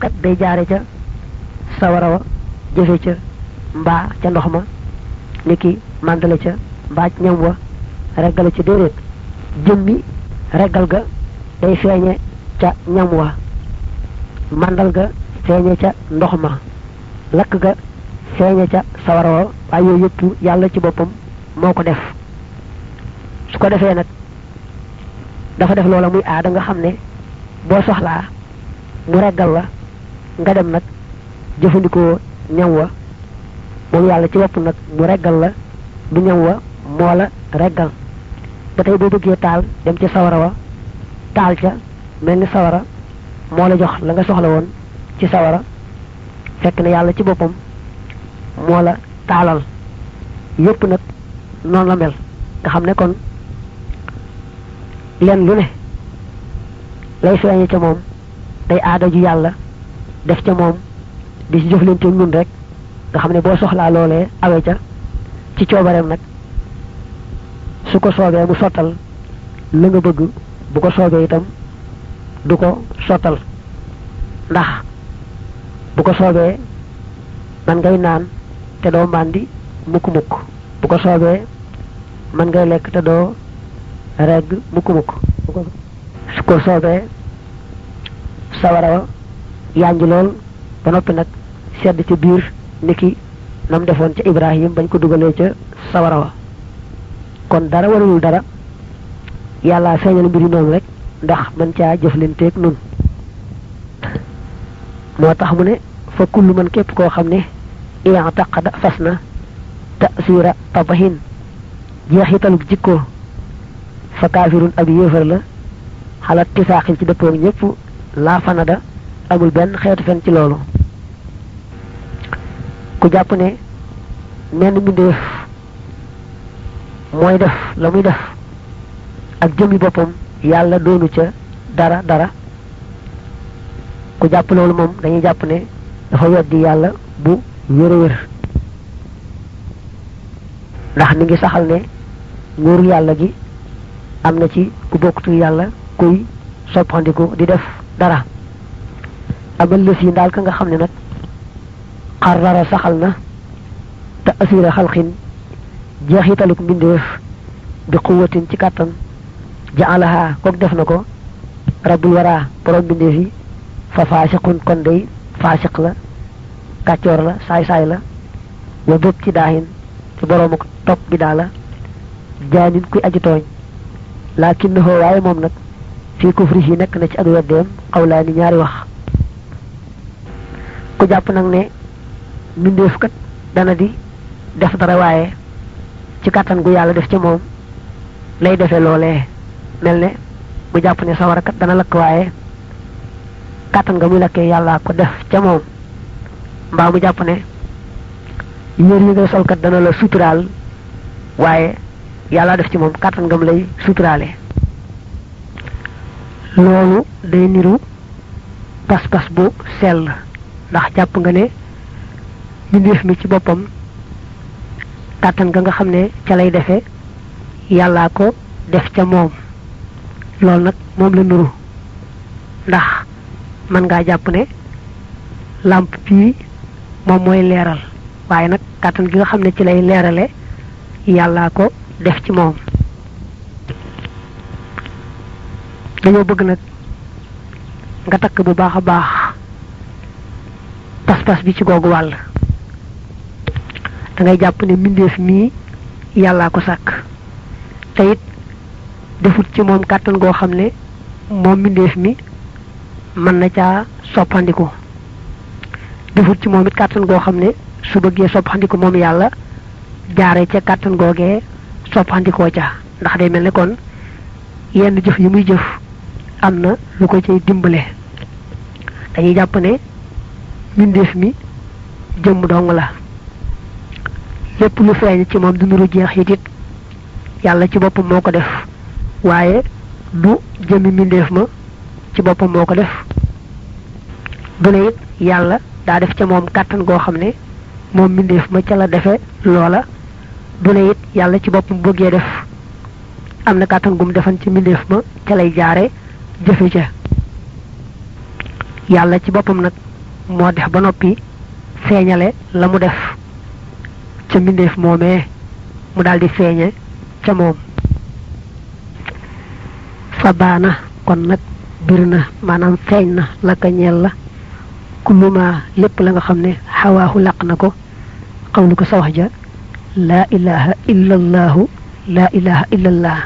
kat day jaare ca sawara wa jëfe ca mbaa ca ndox ma niki màndale ca mbaa ñam wa reggale ca déedéet jëmmi reggal ga day feeñe ca ñam wa màndal ga feeñe ca ndox ma lakk ga feeñe ca sawara wa waaye yooyu yëpp yàlla ci boppam moo ko def su ko defee nag dafa def loola muy aada nga xam ne boo soxlaa mu reggal la nga dem nag jëfandikoo ñam wa moom yàlla ci bopp nag mu reggal la du ñam wa moo la reggal ba tey boo bëggee taal dem ci sawara wa taal ca mel ni sawara moo la jox la nga soxla woon ci sawara fekk na yàlla ci boppam moo la taalal yépp nag noonu la mel nga xam ne kon leen lu ne lay feeñe ca moom day aada ju yàlla def ca moom di ci jëflante ñun rek nga xam ne boo soxlaa loolee awe ca ci coobareem nag su ko soobee mu sottal la nga bëgg bu ko soobee itam du ko sottal ndax bu ko soobee man ngay naan te doo màndi mukk-mukk bu ko soobee man ngay lekk te doo regg mukk-mukk su ko soobee sawara wa yànj lool ba noppi nag sedd ci biir niki nam defoon ca Ibrahim bañ ko dugalee ca sawara wa kon dara warul dara yàlla feeñal mbiri noonu rek ndax man caa jëflanteeg nun moo tax mu ne fa kullu man képp koo xam ne i'taqada fas na ta'sira tabahin jeexitalug jikkoo fa kaafirun ab yéefar la xalaat tisaaxin ci dëppoog ñëpp laa fanada amul benn xeetu fen ci loolu ku jàpp ne menn mbindeef mooy def la muy def ak jëmmi boppam yàlla doonu ca dara ku jàpp loolu moom dañuy jàpp ne dafa weddi yàlla bu wér a wér ndax mi ngi saxal ne nguuru yàlla gi am na ci ku bokkutul yàlla kuy soppandiku di def dara amal lës yi ndaal ka nga xam ne nag xarrara saxal na te asira xalxin jeexitaluk mbindeef bi quwwatin ci kàttan jaalaha kook def na ko rabbul wara borom mbindeef yi fa faasiqun kon day faasiq la kàccoor la saay-saay la wa bëgg ci daahin ci boroomu topp bi daa la jaanin kuy aji tooñ lakinnahu waaye moom nag fii kufrihi nekk na ci ak weddeem xawlaani ñaari wax ku jàpp nag ne mbindeef kat dana di def dara waaye ci kàttan gu yàlla def ca moom lay defee loolee mel ne mu jàpp ne sawara kat dana lakk waaye kàttan nga muy lakkee yàlla ko def ca moom mbaa mu jàpp ne yéer yi ngay solkat dana la suturaal waaye yàlla def ci moom kàttan ngam lay suturaale loolu day niru pas-pas bu sell ndax jàpp nga ne mbindeef mi ci boppam kàttan nga xam ne ca lay defe yàllaa ko def ca moom loolu nag moom la niru ndax mën ngaa jàpp ne làmp bii moom mooy leeral waaye nag kàttan gi nga xam ne ci lay leerale yàllaa ko def ci moom dañoo bëgg nag nga takk bu baax a baax pas-pas bi ci googu wàll da ngay jàpp ne mbindeef mii yàllaa ko sàkk te it defut ci moom kàttan goo xam ne moom mbindeef mi mën na caa soppandiku defut ci moom it kàttan goo xam ne su bëggee soppandiku moom yàlla jaare ca kàttan googee soppandikoo ca ndax day mel ne kon yenn jëf yi muy jëf am na lu ko cay dimbale dañuy jàpp ne mbindeef mi jëmm dong la lépp lu feeñ ci moom du nuru jeex it yàlla ci boppam moo ko def waaye du jëmmi mbindeef ma ci boppam moo ko def du ne it yàlla daa def ca moom kàttan goo xam ne moom mbindeef ma ca la defe loola du ne it yàlla ci boppam bëggee def am na kàttan gum defan ci mbindeef ma ca lay jaare jëfe ca yàlla ci boppam nag moo def ba noppi feeñale la mu def ca mbindeef moomee mu daldi feeñe ca moom fa baana kon nag bir na maanaam feeñ na la ka ñeel la kulluma lépp la nga xam ne xawaahu laq na ko xawlu ko sa wax ja laa ilaha illa allahu laa ilaha illa allah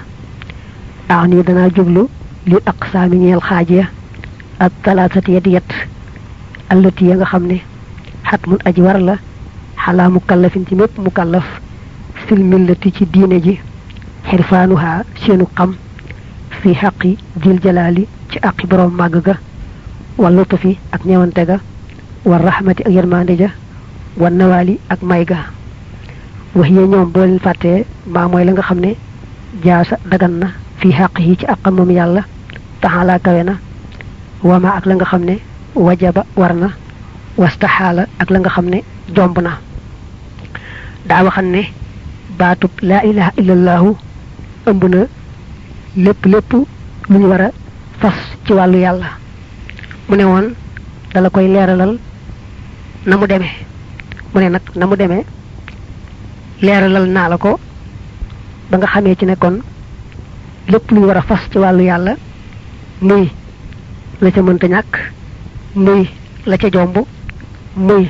nii danaa jublu li aqsaami ñeel xaaj ya ak talaatati yet allati ya nga xam ne xat mun aji war la xalaa mukallafin ci mépp mukallaf fil millati ci diine ji xirfaanuha seenu xam fi xaqi jil jalaali ci aqi borom màgg ga wal lutfi ak ñewante ga war rahmati ak yermande ja wan nawaali ak may ga wax ye ñoom boo leen fàttee maa mooy la nga xam ne jaasa dagan na fi xaq yi ci àqam moom yàlla taxalaa kawe na wama ak la nga xam ne wajaba war na wastaxaala ak la nga xam ne jomb na daa waxan ne baatub laa ilaha illallahu ëmb na lépp lu ñu war a fas ci wàllu yàlla mu ne woon dala koy leeralal na mu demee mu ne nag na mu demee leeralal naa la ko ba nga xamee ci ne kon lépp lu ñu war a fas ci wàllu yàlla muy la ca mënta ñàkk muy la ca jomb muy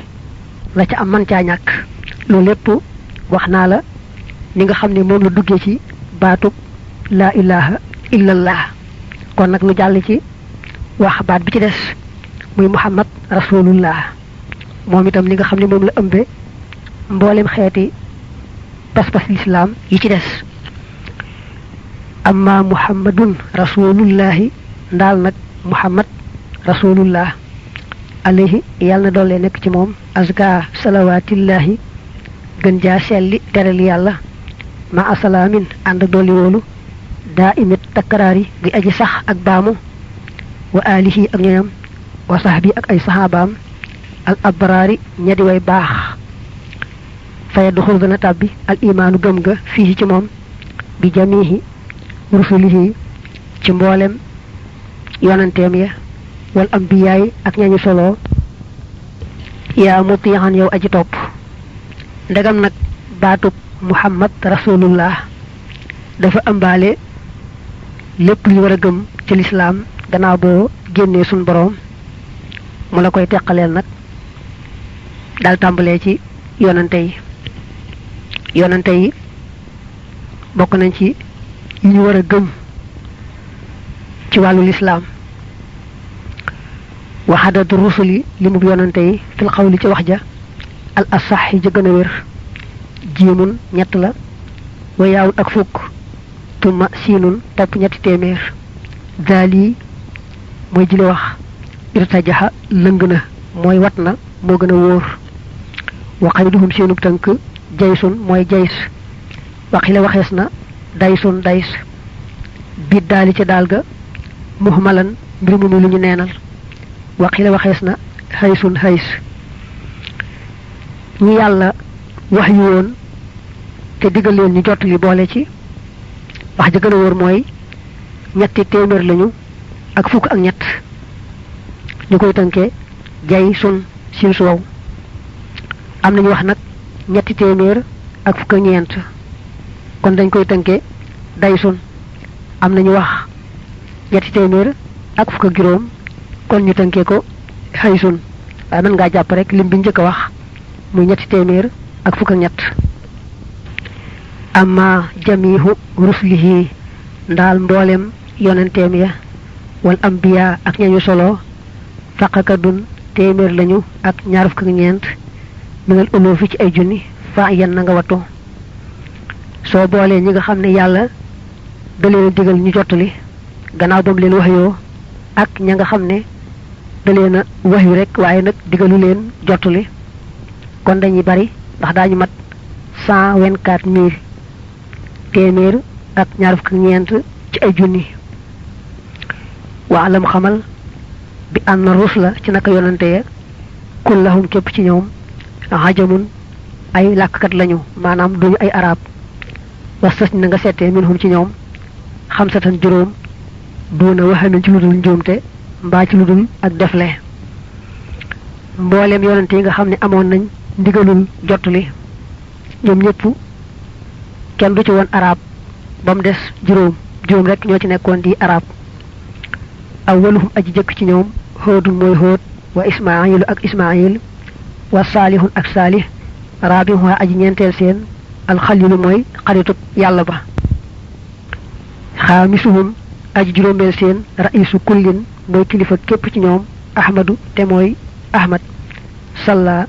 la ca am man caa ñàkk loolu lépp wax naa la ni nga xam ne moom la duggee ci baatub laa ilaha illallah kon nag nu jàll ci wax baat bi ci des muy muhammad rasulullah moom itam li nga xam ne moom la ëmbe mboolem xeeti pas-pas lislaam yi ci des amma muhammadun rasulullahi ndaal nag muhammad rasulullah alayhi yàlla na doole nekk ci moom azka salawatillahi gën jaa selli teral yàlla ma asalaamin ànd dolli woolu daa imit takkaraari gi aji sax ak baamu wa alihi ak ñoñam wa sahbi ak ay sahabaam al abraari ñadi way baax faya duxul dana tàbbi al imaanu gëm ga fii ci moom bi jamihi rusulihi ci mboolem yonanteem ya wal ambiyaay ak ñañu solo yaa mutiixan yow aji topp ndegam nag baatub muhammad rasulullah dafa ëmbaale lépp lu war a gëm ci lislaam gannaaw boo génnee suñ boroom mu la koy teqaleel nag dal tàmbalee ci yonante yi bokk nañ ci yi ñu war a gëm ci wàllu lislaam waxadatu rusuli li mu yonante yi fil xawli ci wax ja al asax yi ja gën a wér jiimun ñett la wa yaawun ak fukk tuma siinun topp ñetti téeméer daali mooy jile wax irtajaxa lëng na mooy wat na moo gën a wóor waxayduhum seenub tënk jaysun mooy jays waxi la waxees na daysun days biit daali ca daal ga muhmalan mbir mu lu ñu neenal waxi la waxees na xaysun xays ñi yàlla wax yu woon te diggal leen ñu jot li boole ci wax ja gën a wóor mooy ñetti téeméer lañu ak fukk ak ñett ñu koy tënkee jay sun siin su wow am nañu wax nag ñetti téeméer ak fukk ak ñeent kon dañ koy tënkee day sun am nañu wax ñetti téeméer ak fukk ak juróom kon ñu tënkee ko xay sun waaye mën ngaa jàpp rek lim bi njëkk a wax muy ñetti téeméer ak fukk ak ñett amma jamihu ruslihi ndaal mboolem yonenteem ya wal ambiya ak ñañu solo faqakadun téeméer lañu ak ñaar fukk ak ñeent minal ulufi ci ay junni fa yan na nga wattu soo boolee ñi nga xam ne yàlla da leen a digal ñu jottali gannaaw ba mu leen waxyoo ak ña nga xam ne da leen a waxyu rek waaye nag digalu leen jottali kon dañuy bari ndax daañu mat 124 000 téeméer ak ñaar fukk ak ñeent ci ay junni waalam xamal bi ànd na rus la ci naka yonante ya kullahum képp ci ñoom hajamun ay làkkat lañu maanaam duñu ay arab wastas na nga seetee minhum ci ñoom xamsatan juróom duuna waxamin ci lu dul njuumte mbaa ci lu dul ak defle mboolem yonante yi nga xam ne amoon nañ ndigalul jottali ñoom ñëpp kenn du ci woon arab ba mu des juróom rek ñoo ci nekkoon di arab awwaluhum aji jëkk ci ñoom Hóodun mooy Hóod wa Ismaayilu ak Ismaayil wa Saalihun ak Saalih raabihum aji ñeenteel seen alxalilu mooy xaritub yàlla ba xaamisuhum aji juróomeel seen raisu kullin mooy kilifa képp ci ñoom ahmadu te mooy ahmad salla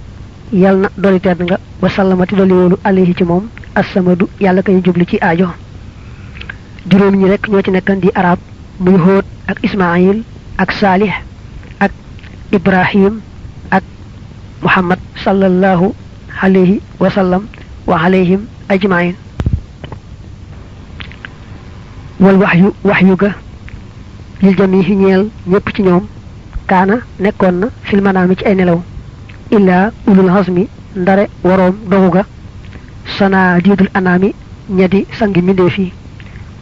yal na doli tedd nga wa sallamati doli wóolu alayhi ci moom assamadu yàlla kay jubli ci aajo juróom ñi rek ñoo ci nekkan di arab muy Hóod ak Ismaayil ak Saalih ak Ibrahim ak Muhammad sallallahu alayhi wa sallam wa alayhim ajmain wal waxyu ga lil jamihi ñeel ñépp ci ñoom kaana nekkoon na fil manaami ci ay nelaw illaa ulul azmi ndare waroom dogu ga sanaadiidul anaami ñadi sangi mbindeef yi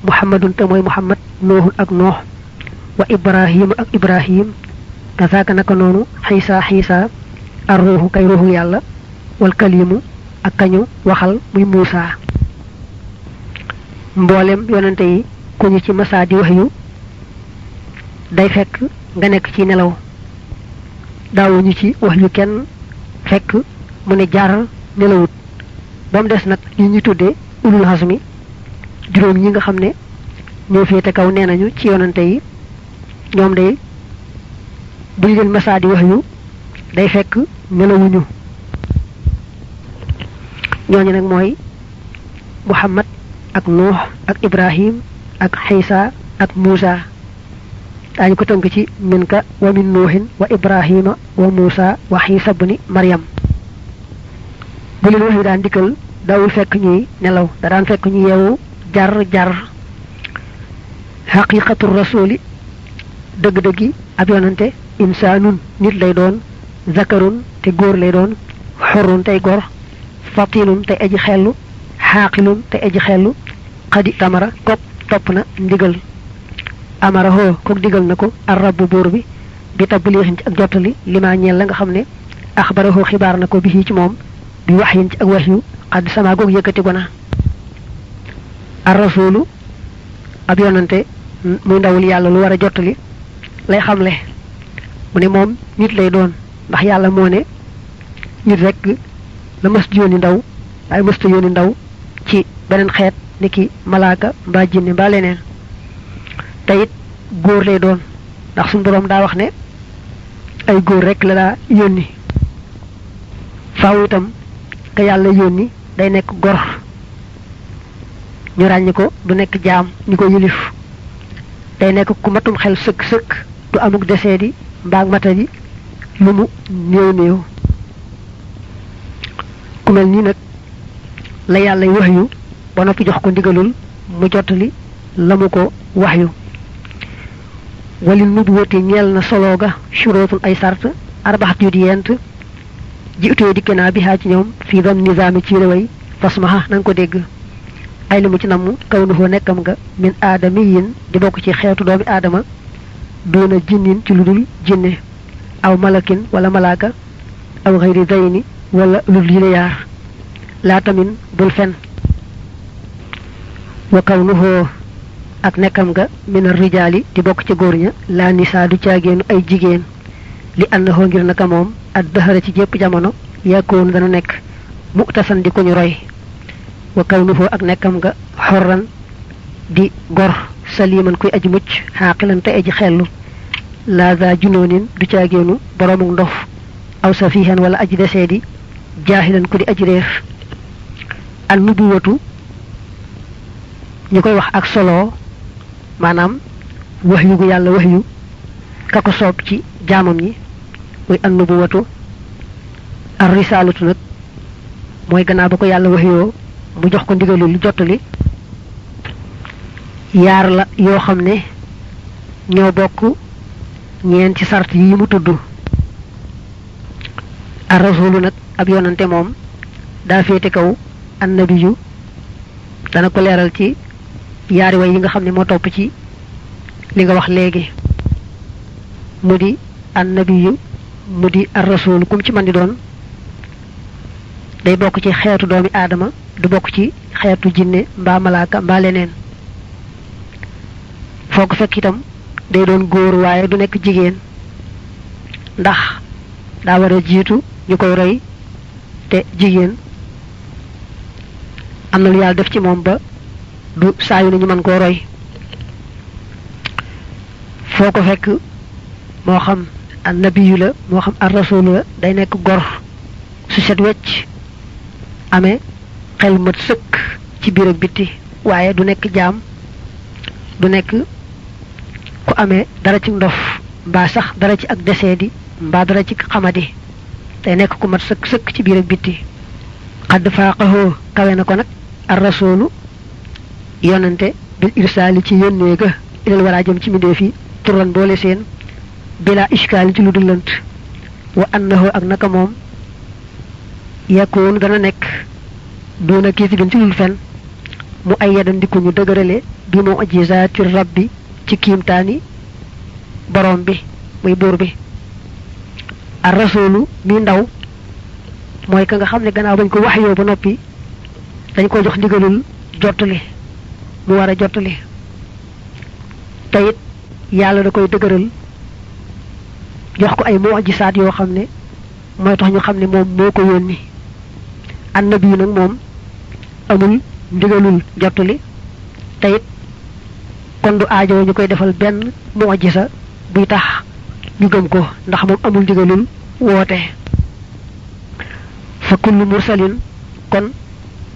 muhammadun te mooy muhammad noohun ak noox wa ibrahimu ak ibrahim kasaaka naka noonu xiisa ar ruuxu kay ruuxu yàlla wal kalimu ak kañu waxal muy muusa mboolem yonente yi ku ñu ci masaa di wax yu day fekk nga nekk ci nelaw daawuñu ci wax yu kenn fekk mu ne jaar nelawut ba mu des nag ñi ñu tuddee ulul hasmi juróom ñi nga xam ne ñoo féete kaw nee nañu ci yonante yi ñoom day buñ leen masaa di wax yu day fekk nelawuñu ñooñu nag mooy Muhammad ak Nuux ak Ibrahim ak Xiisa ak Muusa daañu ko tënk ci min ka wa min Nuuhin wa Ibrahima wa Muusa wa Xiisa bni Maryam bu leen wax yu daan dikkal dawul fekk ñuy nelaw da daan fekk ñu yeewu jar xaqiqatu rasuli dëgg-dëggi ab yonante insaanun nit lay doon zakarun te góor lay doon xorun tey gor fatinun te aji xellu xaaqilun te aji xellu xadi tamara kook topp na ndigal amara hoo kook digal na ko arrabu buur bi bi tabliixin ci ak jottali limaa ñeel la nga xam ne axbara hoo xibaar na ko bi ci moom bi waxyin ci ak waxyu xadd sama goog yëkkati gona ar rasulu ab yonante muy ndawul yàlla lu war a jottali lay xamle mu ne moom nit lay doon ndax yàlla moo ne nit rek la mës yónni ndaw waaye mësta yónni ndaw ci beneen xeet ni ki malaaka mbaa jinne mbaa leneen te it góor lay doon ndax suñu boroom daa wax ne ay góor rek la daa yónni faaw itam ka yàlla yónni day nekk gor ñu ràññi ko du nekk jaam ñu ko yilif day nekk ku matum xel sëkk du amuk desee di mbaag mata di lu mu néew ku mel nii nag la yàlla wax yu ba noppi jox ko ndigalul mu jottali la mu ko wax yu walil nubuwati ñeel na solo ga shurootun ay sart arbaxat yu di yent ji utee dikke naa bi ci ñoom fii dam nizaami ci réway fasmaha na nga ko dégg ay li mu ci namm kaw nu foo nekkam nga min aadamiyin di bokk ci xeetu doomi aadama doona jinnin ci lu dul jinne aw malakin wala malaaka aw xëyri dayni wala lu dul yile yaar laa tamin bul fen wa kaw nu foo ak nekkam nga mina rijaali di bokk ci góor ña laa nisaa du caageenu ay jigéen li ànd xoo ngir naka moom ak dëxëra ci jépp jamono yàkkoonu dana nekk mu'tasan di ko ñu roy wa kaw nu foo ak nekkam nga xorran di gor saliman kuy aji mucc xaaqilan te aji xellu laaza junoonin du caageenu boroomu ndof aw safihan wala aji desee di jaahilan ku di aji réer an nubuwatu ñu koy wax ak solo maanaam wax yu gu yàlla wax yu ka ko soob ci jaamam ñi muy an nubuwatu ar risalatu nag mooy gannaaw ba ko yàlla wax yoo mu jox ko ndigalul lu jottali yaar la yoo xam ne ñoo bokk ñeen ci sart yi mu tudd ar rasulu nag ab yonante moom daa féete kaw annabiyu dana ko leeral ci yaari way yi nga xam ne moo topp ci li nga wax léegi mu di annabiyu mudi ar rasul kum ci man di doon day bokk ci xeetu doomi aadama du bokk ci xeetu jinne mbaa malaaka mbaa leneen foo ko fekk itam day doon góor waaye du nekk jigéen ndax daa war a jiitu ñu koy roy te jigéen am na lu yàlla def ci moom ba du saa yu ne ñu mën koo roy foo ko fekk moo xam an nabiyu la moo xam ar rasul la day nekk gor su set wecc amee xel mat sëkk ci biir ak bitti waaye du nekk jaam du nekk ku amee dara ci ndof mbaa sax dara ci ak deseedi mbaa dara ci xamadi day nekk ku mat sëkk sëkk ci biir ak bitti xadd faaqahoo kawe na ko nag ar rasulu yonante bil irsaali ci yónnee ga ilal waraa jëm ci mindee fi turan boole seen bila ishkaali ci lu dul lënt wa annahu ak naka moom yakkoon dana nekk doona kii si gën ci lul fen mu ay yadan di ko ñu dëgërale bi mu ajizaati rabbi ci kiimtaani borom bi muy buur bi ar rasulu mi ndaw mooy ka nga xam ne gannaaw bañ ko wax yoo ba noppi dañ ko jox ndigalul jottali mu war a jottali te it yàlla da koy dëgëral jox ko ay mu'jisaat yoo xam ne mooy tax ñu xam ne moom moo ko yónni annabi nag moom amul ndigalul jottali te it kon du aajo ñu koy defal benn mu'jisa buy tax ñu gëm ko ndax moom amul ndigalul woote fa kullu mursalin kon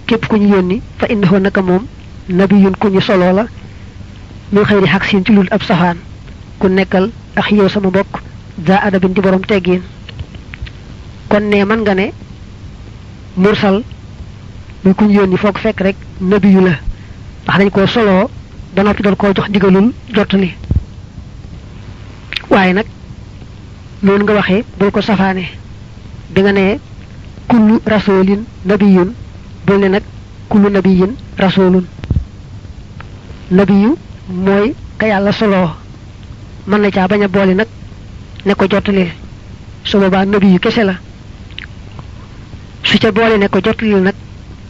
képp ku ñu yónni fa innahu naka moom nabiyun ku ñu solo la min xëyri xaq siin ci lul ab safaan ku nekkal ak yow sama mbokk daa adabin di borom teggiin kon ne man nga ne mursal muy ku ñu yónni foog fekk rek nabiyu la ndax dañ koo soloo ba noppi dal koo jox digalul jottali waaye nag loolu nga waxee bul ko safaane bi nga ne kullu rasulin nabiyun bul ne nag kullu nabiyin rasulun nabiyu mooy ka yàlla soloo mën na caa bañ a boole nag ne ko jottali su boobaa nabiyu kese la su ca boole ne ko jottali nag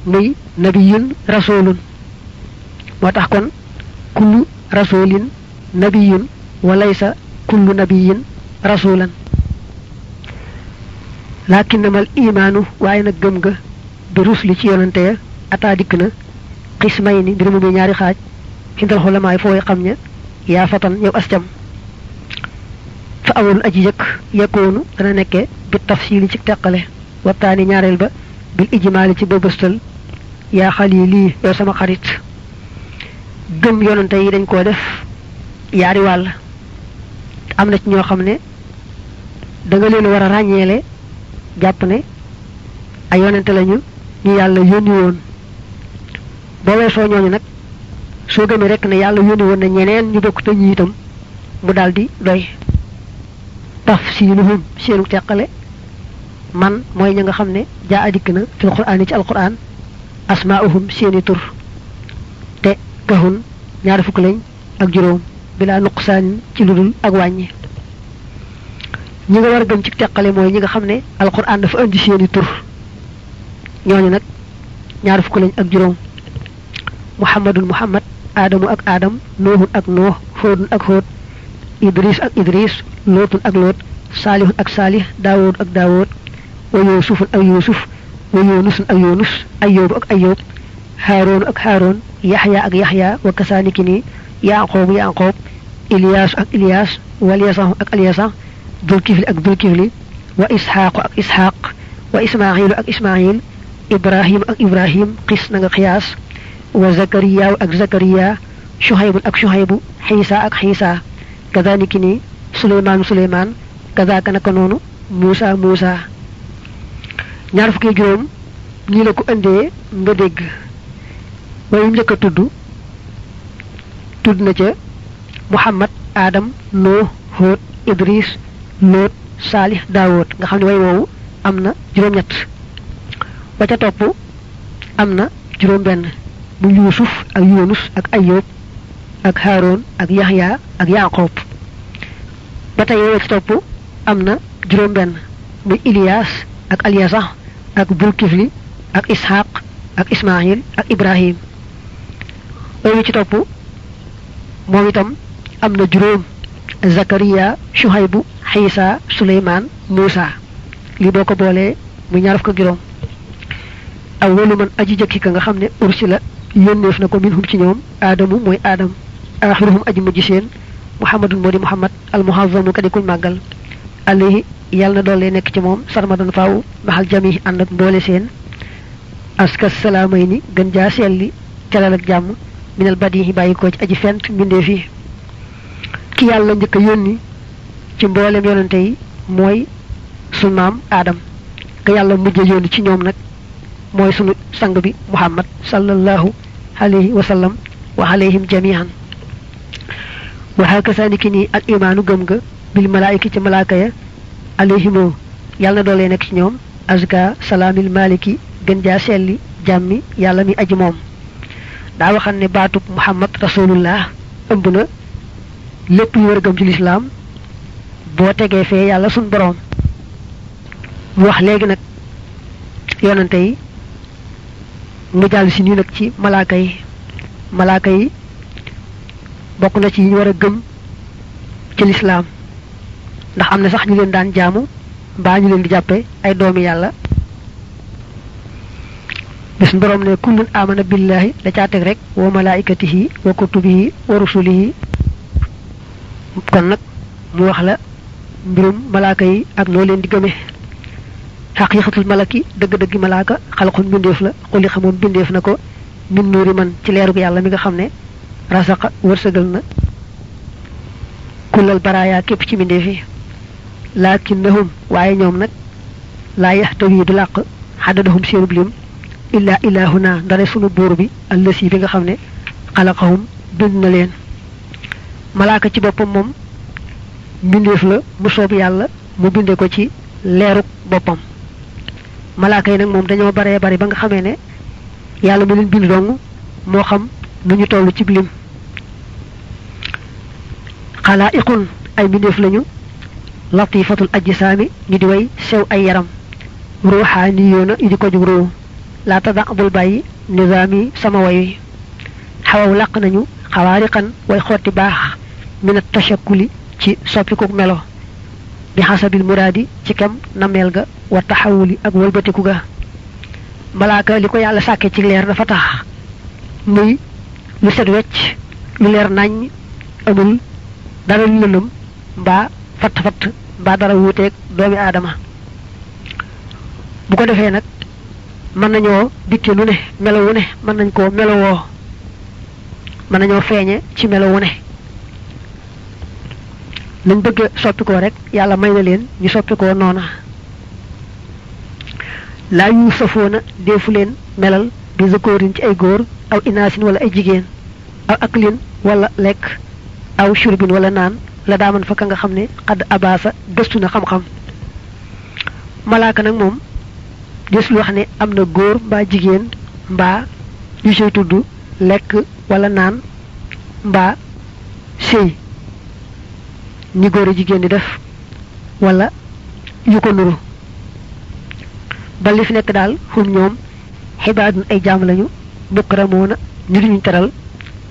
muy nabiyun rasulun moo tax kon kullu rasulin nabiyun walaysa kullu nabiyin rasulan lakinnamal imaanu waaye nag gëm ga bi rusli ci yonante ya ataa dikk na xismay ni mbir mu muy ñaari xaaj xindal xulamaay fooy xam ña yaa fatan yow ascam fa awalul aji jëkk yakkoonu dana nekke bi tafsili ci teqale waxtaani ñaareel ba bil ijmaali ci bëbëstal yaa xalili yow sama xarit gëm yonante yi dañ koo def yaari wàll am na ci ñoo xam ne da nga leen war a ràññeele jàpp ne ay yonante lañu ñu yàlla yónni woon boo weesoo ñooñu nag soo gëmee rek ne yàlla yónni woon na ñeneen ñu bokk te ñi itam mu daldi doy tafsiluhum seenu teqale man mooy ña nga xam ne jaa adikk na fil qur'aan ci alquran asmaa'uhum seeni tur te kahun ñaari fukk lañ ak juróom bilaa nuqsaan ci ludul ak wàññi ñi nga war a gëm ci teqale mooy ñi nga xam ne alquran dafa indi seeni tur ñooñu nag ñaari fukk lañ ak juróom muhammadun muhammad aadamu ak aadam noohun ak nooh hóodun ak hóod idris ak idris lootun ak loot saalihun ak saalih daawud ak daawud wa yuusufun ak yuusuf wa yunusun ak yunus ayyoobu ak ayyoob haaroonu ak haaroon yaxya ak yaxya wa kasaaniki nii yaaqoobu yaaqoob iliyaasu ak iliyaas walyasahu ak alyasax dulkifli ak dulkifli wa isxaaqu ak isxaaq wa ismaaxilu ak ismaaxil ibrahim ak ibrahim xis na nga xiyaas wa zakariyaaw ak zakariya shuhaybun ak shuhaybu xiisa ak xiisa kazaniki ni suleymaanu suleymaan kazaaka naka noonu muusa muusa ñaar fukki juróom nii la ko indee nga dégg wayu njëkk a tudd na ca muhammad adam nuh hóot idris loot saalih daawud nga xam ne way woowu am na juróom-ñett ba ca topp am na juróom benn mu yuusuf ak yunus ak ayyub ak haroon ak yaxya ak yaqoob ba tey wa ca topp am na juróom benn muy Ilias ak Alyasa ak Bulkifli ak Ishaq ak Ismaïl ak Ibrahim way ci topp moom itam am na juróom Zakariya Shuhaybu Xiisa Suleymaan Muusa li boo ko boolee muy ñaar fukk ak juróom awwalu man aji jëkki ka nga xam ne ursila yónneef na ko minhum ci ñoom aadamu mooy aadam axiruhum aji mujj seen muhammadun moo di muhammad al muhazzamu ka di kuñ màggal alayhi yàlla na doole nekk ci moom sarmadan faaw maxal jami ànd ak mboole seen aska salaamay ni gën jaa selli telal ak jàmm minal badihi bàyyi ko ci aji fent mbindeef yi ki yàlla njëkk a yónni ci mboolem yonante yi mooy sunu maam aadam ka yàlla mujj a yónni ci ñoom nag mooy sunu sang bi muhammad sallallahu alayhi wa sallam wa alayhim jami'an wa hakaza niki ni al imaanu gëm nga bil malaayiki ci malaaka ya alayhimoo yàlla na doolee nekk ci ñoom azka salaamil maliki gën jaa selli jàmmi yàlla mi aji moom daa waxam ne baatub muhammad rasulullah ëmb na lépp yu war a gëm ci lislaam boo tegee fee yàlla sun boroom mu wax léegi nag yonante yi mu jàll si nii nag ci malaaka yi bokk na ci yi ñu war a gëm ci lislaam ndax am na sax ñu leen daan jaamu mbaa ñu leen di jàppe ay doomi yàlla bis boroom ne kullun amana billahi da caa teg rek wa malaikatihi wa kutubihi wa rusulihi kon nag mu wax la mbirum malaaka yi ak noo leen di gëme xaqiiqatul malaki dëgg-dëggi malaaka xalqun bindeef la xuli xamoon bindeef na ko min nuuri man ci leerug yàlla mi nga xam ne rasaqa wërsëgal na kullal baraaya képp ci bindeef yi laakinnahum waaye ñoom nag laa yaxtawi du làq xaddadahum seenub lim illaa ilaahuna ndare sunu buur bi allasi bi nga xam ne xalaqahum bind na leen malaaka ci boppam moom mbindeef la mu soob yàlla mu binde ko ci leerug boppam malaaka yi nag moom dañoo baree bari ba nga xamee ne yàlla mu leen bind dong moo xam nu ñu toll ci lim xalaa'iqun ay mbindeef lañu latifatul ajsaami ñu di way sew ay yaram ruuxaaniyoona yu di ko jug ruu laa tada bul bàyyi nizaami sama way xawaw làq nañu xawaariqan way xotti baax min at tashakkuli ci soppikuk melo bi xasabil muraadi ci kem nameel ga wa taxawuli ak wëlbatiku ga malaaka li ko yàlla sàkke ci leer dafa tax muy lu set wecc lu leer naññ amul dara lu lëndëm mbaa fatt mbaa dara wuuteeg doomi aadama bu ko defee nag mën nañoo dikke lu ne melo wu ne mën nañ koo melowoo mën nañoo feeñe ci melo wu ne lañ bëgg soppikoo rek yàlla may na leen ñu soppikoo noona laa yu safoona deefu leen melal bi zakoorin ci ay góor aw inaasin wala ay jigéen aw aklin wala lekk aw shurbin wala naan la daaman fa ka nga xam ne xadd abaasa gëstu na xam-xam malaaka nag moom desul wax ne am na góor mbaa jigéen mbaa yu sey tudd lekk wala naan mbaa sëy ni góor a jigéen di def wala yu ko nuru ba li fi nekk daal xum ñoom xibaadun ay jaam lañu mukramoona ñu duñu teral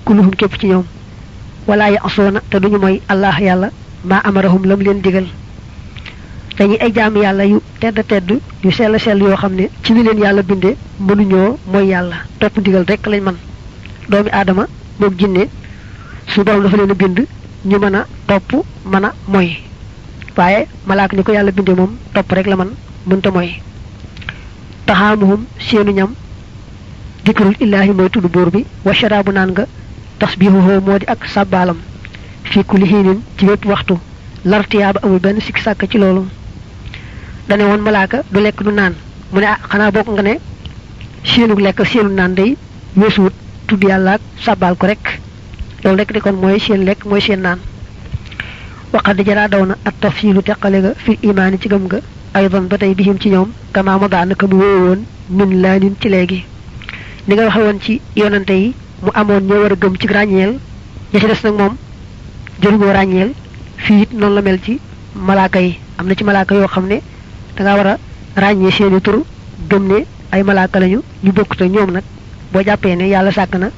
kulluhum képp ci ñoom wala yasoona te duñu mooy allah yàlla maa amarahum lam leen digal dañuy ay jaam yàlla yu tedd yu sell yoo xam ne ci ni leen yàlla binde mënuñoo mooy yàlla topp ndigal rek lañ man doomi aadama moom jinne su borom dafa leen a bind ñu mën a topp mën a mooy waaye malaaka ni ko yàlla binde moom topp rek la man mënta mooy taxaamuhum seenu ñam dikrul illaahi mooy tudd buur bi wa sharaabu naan nga tasbihuhu moo di ak sàbbaalam fii kulli hiinin ci wépp waxtu lartiyaaba amul benn sikki sàkk ci loolu dane woon malaaka du lekk du naan mu ne xanaa bokk nga ne seenu lekk seenu naan day weesuwut tudd yàlla ak sàbbaal ko rek loolu rek di kon mooy seen lekk mooy seen naan waqad jaraa daw na at tafsilu teqale ga fil imaani ci gëm nga aydan ba tey bihim ci ñoom kama ma daanaka mu wéewe woon min laanin ci léegi ni nga waxe woon ci yonante yi mu amoon ñoo war a gëm ci ràññeel ña ci des nag moom jëruñoo ràññeel fii it noonu la mel ci malaaka yi am na ci malaaka yoo xam ne da nga war a ràññee seeni tur gëm ne ay malaaka lañu ñu bokkut ak ñoom nag boo jàppee ne yàlla sàkk na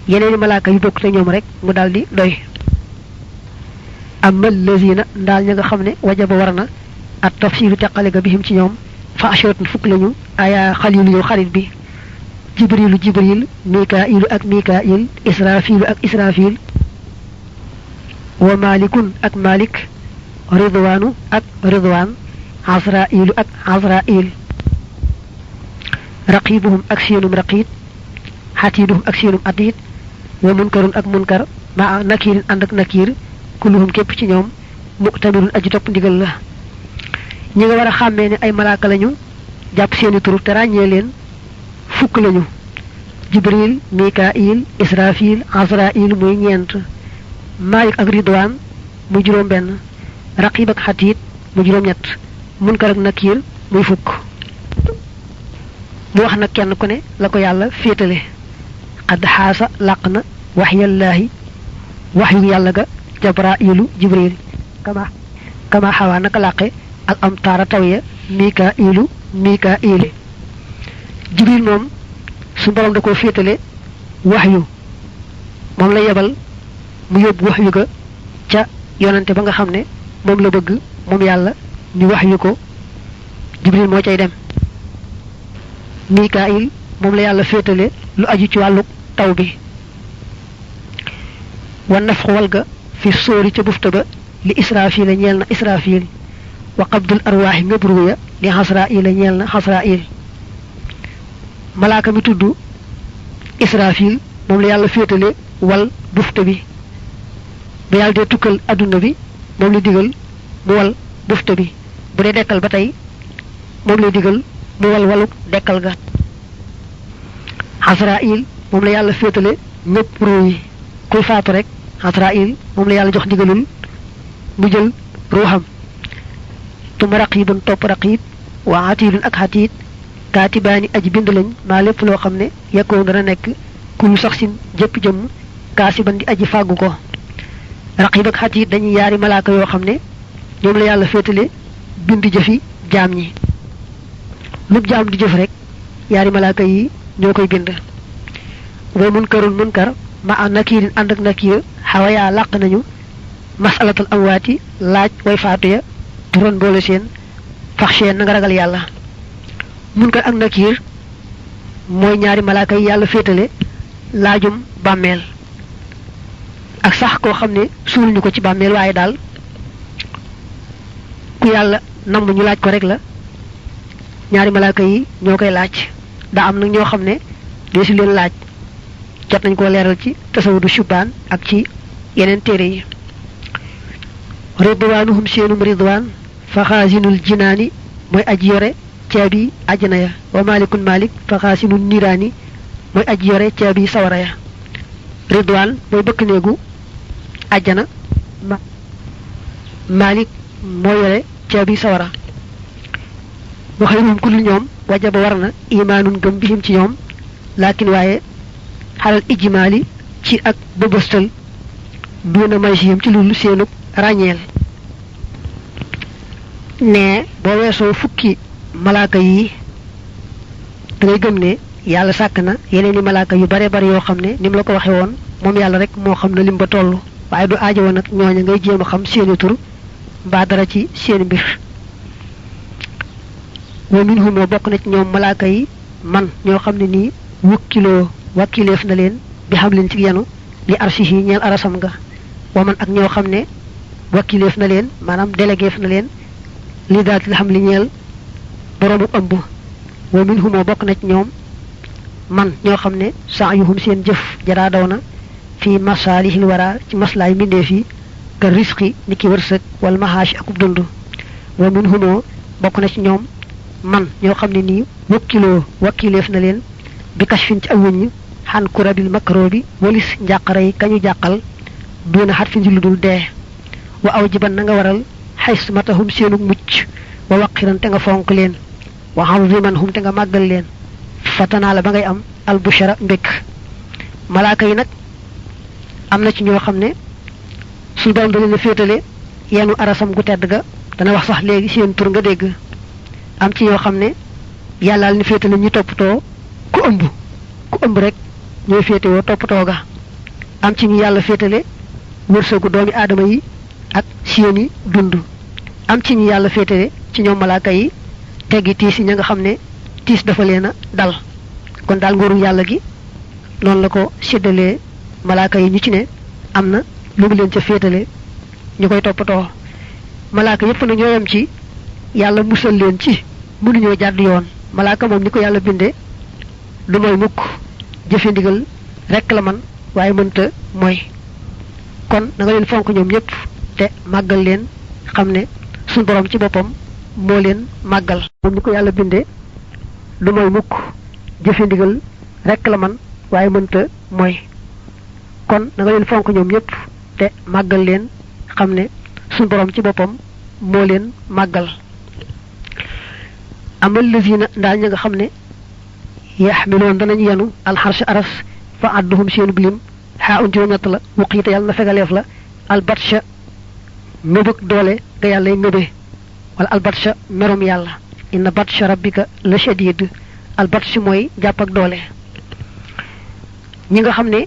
yeneeni malaaka yu bokkut ak ñoom rek mu daldi doy amma lazina ndaal ña nga xam ne wajaba war na at tafsilu teqale ga bihim ci ñoom fa asharatun fukk lañu aya xalilu yow xarit bi jibril mikailu ak mikail israfilu ak israfil wa malikun ak malik ridwanu ak ridwan azrailu ak azrail raqibuhum ak seenum raqib hatiduhum ak seenum atid wa munkarun ak munkar ma nakirin and ak nakir kulluhum képp ci ñoom mu'tamirun aji topp ndigal la ñi nga war a xàmmee ne ay malaaka lañu jàpp seeni tur te ràññee leen fukk lañu jibril mikail israfil azrail muy ñeent malik ak ridwan muy juróom benn raqib ak xatiit muy juróom ñett munkar ak nakir muy fukk mu wax nag kenn ku ne la ko yàlla féetale xadd xaasa làq na waxyallaahi waxyu yàlla ga jabrailu jibril kama xawaa naka làqe ak am taara taw ya mikailu mikail jibril moom su borom da koo féetale waxyu moom la yebal mu yóbbu waxyu ga ca yonante ba nga xam ne moom la bëgg moom yàlla ñu waxyu ko jibril moo cay dem mikail moom la yàlla féetale lu aju ci wàllu taw bi wa nafxu walga fi sóori ca bufta ba li israfil a ñeel na israfil wa qabdul arwaaxi ngëb ruuya li xasrail a ñeel na xasrail malaaka mi tudd israfil moom la yàlla féetale wal bufta bi ba yàlla dee tukkal adduna bi moom la digal mu wal bufta bi bu dee dekkal ba tey moom la digal mu wal walu dekkal ga xasrail moom la yàlla féetale ñëpp ruu yi kuy faatu rek xasrail moom la yàlla jox digalul mu jël ruuxam tuma raqibun topp raqib wa atidun ak xatiit kaatibaani aji bind lañ maa lépp loo xam ne yekkoon dana nekk kullu sax sin jëpp jëmm kaasiban di aji fàggu ko raqib ak xatiit dañuy yaari malaaka yoo xam ne ñoom la yàlla féetale bind jëfi jaam ñi lu jaam di jëf rek yaari malaaka yi ñoo koy bind wa munkarun munkar ma a nakirin ànd ak nakir xawayaa làq nañu masalatal amwaati laaj way faatu ya turan boole seen faxsheen na nga ragal yàlla munkar ak nakir mooy ñaari malaaka yi yàlla féetale laajum bàmmeel ak sax koo xam ne suul ñu ko ci bàmmeel waaye daal ku yàlla namm ñu laaj ko rek la ñaari malaaka yi ñoo koy laaj daa am nag ñoo xam ne dee si leen laaj jot nañ koo leeral ci tasawudu shubaan ak ci yeneen téere yi ridwanuhum seenum ridwan fa xaasinul jinaani mooy aji yore caabi àjjana ya wa malikun malik fa xaasinul niraani mooy aji yore caabi sawara ya ridwan mooy bëkk néegu àjjana malik moo yore caabi sawara wa xayruhum kullu ñoom wajaba war na imaanun gëm bihim ci ñoom laakin waaye xalal ijmaali ci ak bëbëstal duuna may siyam ci loolu seenub ràññeel ne boo weesoo fukki malaaka yi da ngay gëm ne yàlla sàkk na yeneen i malaaka yu bare bare yoo xam ne ni mu la ko waxe woon moom yàlla rek moo xam na lim ba toll waaye du aajo woon nag ñooña ngay jéem a xam seeni tur mbaa dara ci seeni mbir wa minhum moo bokk na ci ñoom malaaka yi man ñoo xam ne nii wakkileef na leen bi xam leen ci yenu li arsihi ñeel arasam nga wa man ak ñoo xam ne wakkileef na leen maanaam déléguéef na leen li daal li xam li ñeel boroomu ëmb wa minhum moo bokk na ci ñoom man ñoo xam ne sa'yuhum seen jëf jaraa daw na fi masalihil wara ci maslaay mbindeef yi ka risqi ni ki wërsëg wal mahaashi akub dund wa minhum bokk na ci ñoom man ñoo xam ne nii wakkileef na leen bi kashfin ci awuñ xan kurabil makro bi walis njàqare yi kañu jàqal duuna xat fi njillu dul dee wa aw jiban na nga waral xays matahum seenu mucc wa waqiran te nga fonk leen wa aziman hum te nga màggal leen fatanaa la ba ngay am albushara mbékk malaaka yi nag am na ci ñoo xam ne suñu borom da leen a féetale yenu arasam gu tedd ga dana wax sax léegi seen tur nga dégg am ci yoo xam ne yàllaal ni féetale ñu toppatoo ku ëmb rek ñooy féetewoo toppatoo ga am ci ñu yàlla féetale wërsëgu doomi aadama yi ak seeni dund am ci ñu yàlla féetale ci ñoom malaaka yi teggi tiis yi ña nga xam ne tiis dafa leen a dal kon daal nguuru yàlla gi noonu la ko séddalee malaaka yi ñu ci ne am na lu mu leen ca féetale ñu koy toppatoo malaaka yépp na ñoo yem ci yàlla musal leen ci mënuñoo jàdd yoon malaaka moom ni ko yàlla bindee du mooy mukk jëfe ndigal rekk la man waaye mënta mooy kon da nga leen fonk ñoom ñëpp te màggal leen xam ne suñ borom ci boppam moo leen màggal moom ni ko yàlla bindee du mooy mukk jëfe ndigal rekk la man waaye mënta mooy kon da nga leen fonk ñoom ñëpp te màggal leen xam ne suñ borom ci boppam moo leen màggal amal lazina ndaal ña nga xam ne yaxmiloon danañu yenu alxarsh aras fa adduhum seenu bilim xaa un juróom-ñett la wuqiite yàlla na fegaleef la albatsha mébëg doole ga yàllay mébe wala albatsha merom yàlla inna batsha rabbika la shadid albatsha mooy jàpp ak doole ñi nga xam ne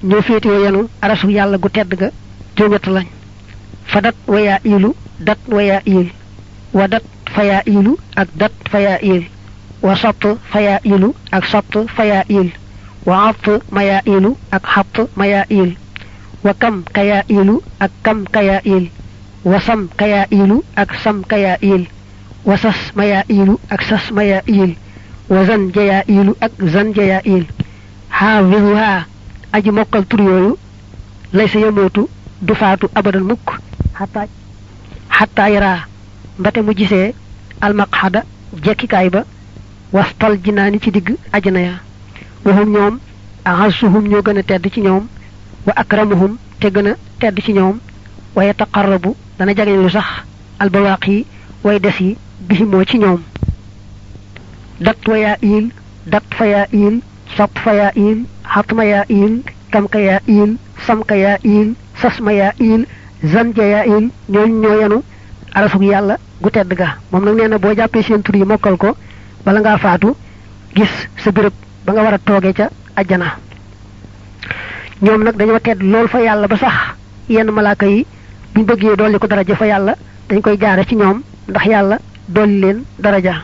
ñoo féetewoo yenu arasu yàlla gu tedd ga juróom-ñett lañ fa dat wayaa ilu dat wayaa il wa dat fayaa ilu ak dat fayaa il wa satt fayaa ilu ak satt fayaa il wa aft mayaa ilu ak xatt mayaa il wa kam kayaa ilu ak kam kayaa il wa sam kayaa ilu ak sam kayaa il wa sas mayaa ilu ak sas mayaa il wa zan jayaa ilu ak zan jayaa il xaafizuhaa aji mokkal tur yooyu lay sa yemootu du faatu abadan mukk xataa yaraa mbate mu gisee almaqxada jekkikaay ba wastal jinaani ci digg ajana ya waxum ñoom axasuhum ñoo gën a tedd ci ñoom wa akramuhum te gën a tedd ci ñoom wa yataqarrabu dana jageelu sax albawaaq yi way des yi bihimoo ci ñoom dat wayaa il dat fayaa il sat fayaa il xatma yaa il kamka yaa il samka yaa il sasma yaa il zanja yaa il ñooñu ñoo yenu arasug yàlla gu tedd ga moom nag nee na boo jàppee seen tur yi mokkal ko bala ngaa faatu gis sa béréb ba nga war a toogee ca ajjana ñoom nag dañoo tedd lool fa yàlla ba sax yenn malaaka yi buñ bëggee dolli ko daraja fa yàlla dañ koy jaare ci ñoom ndax yàlla dolli leen daraja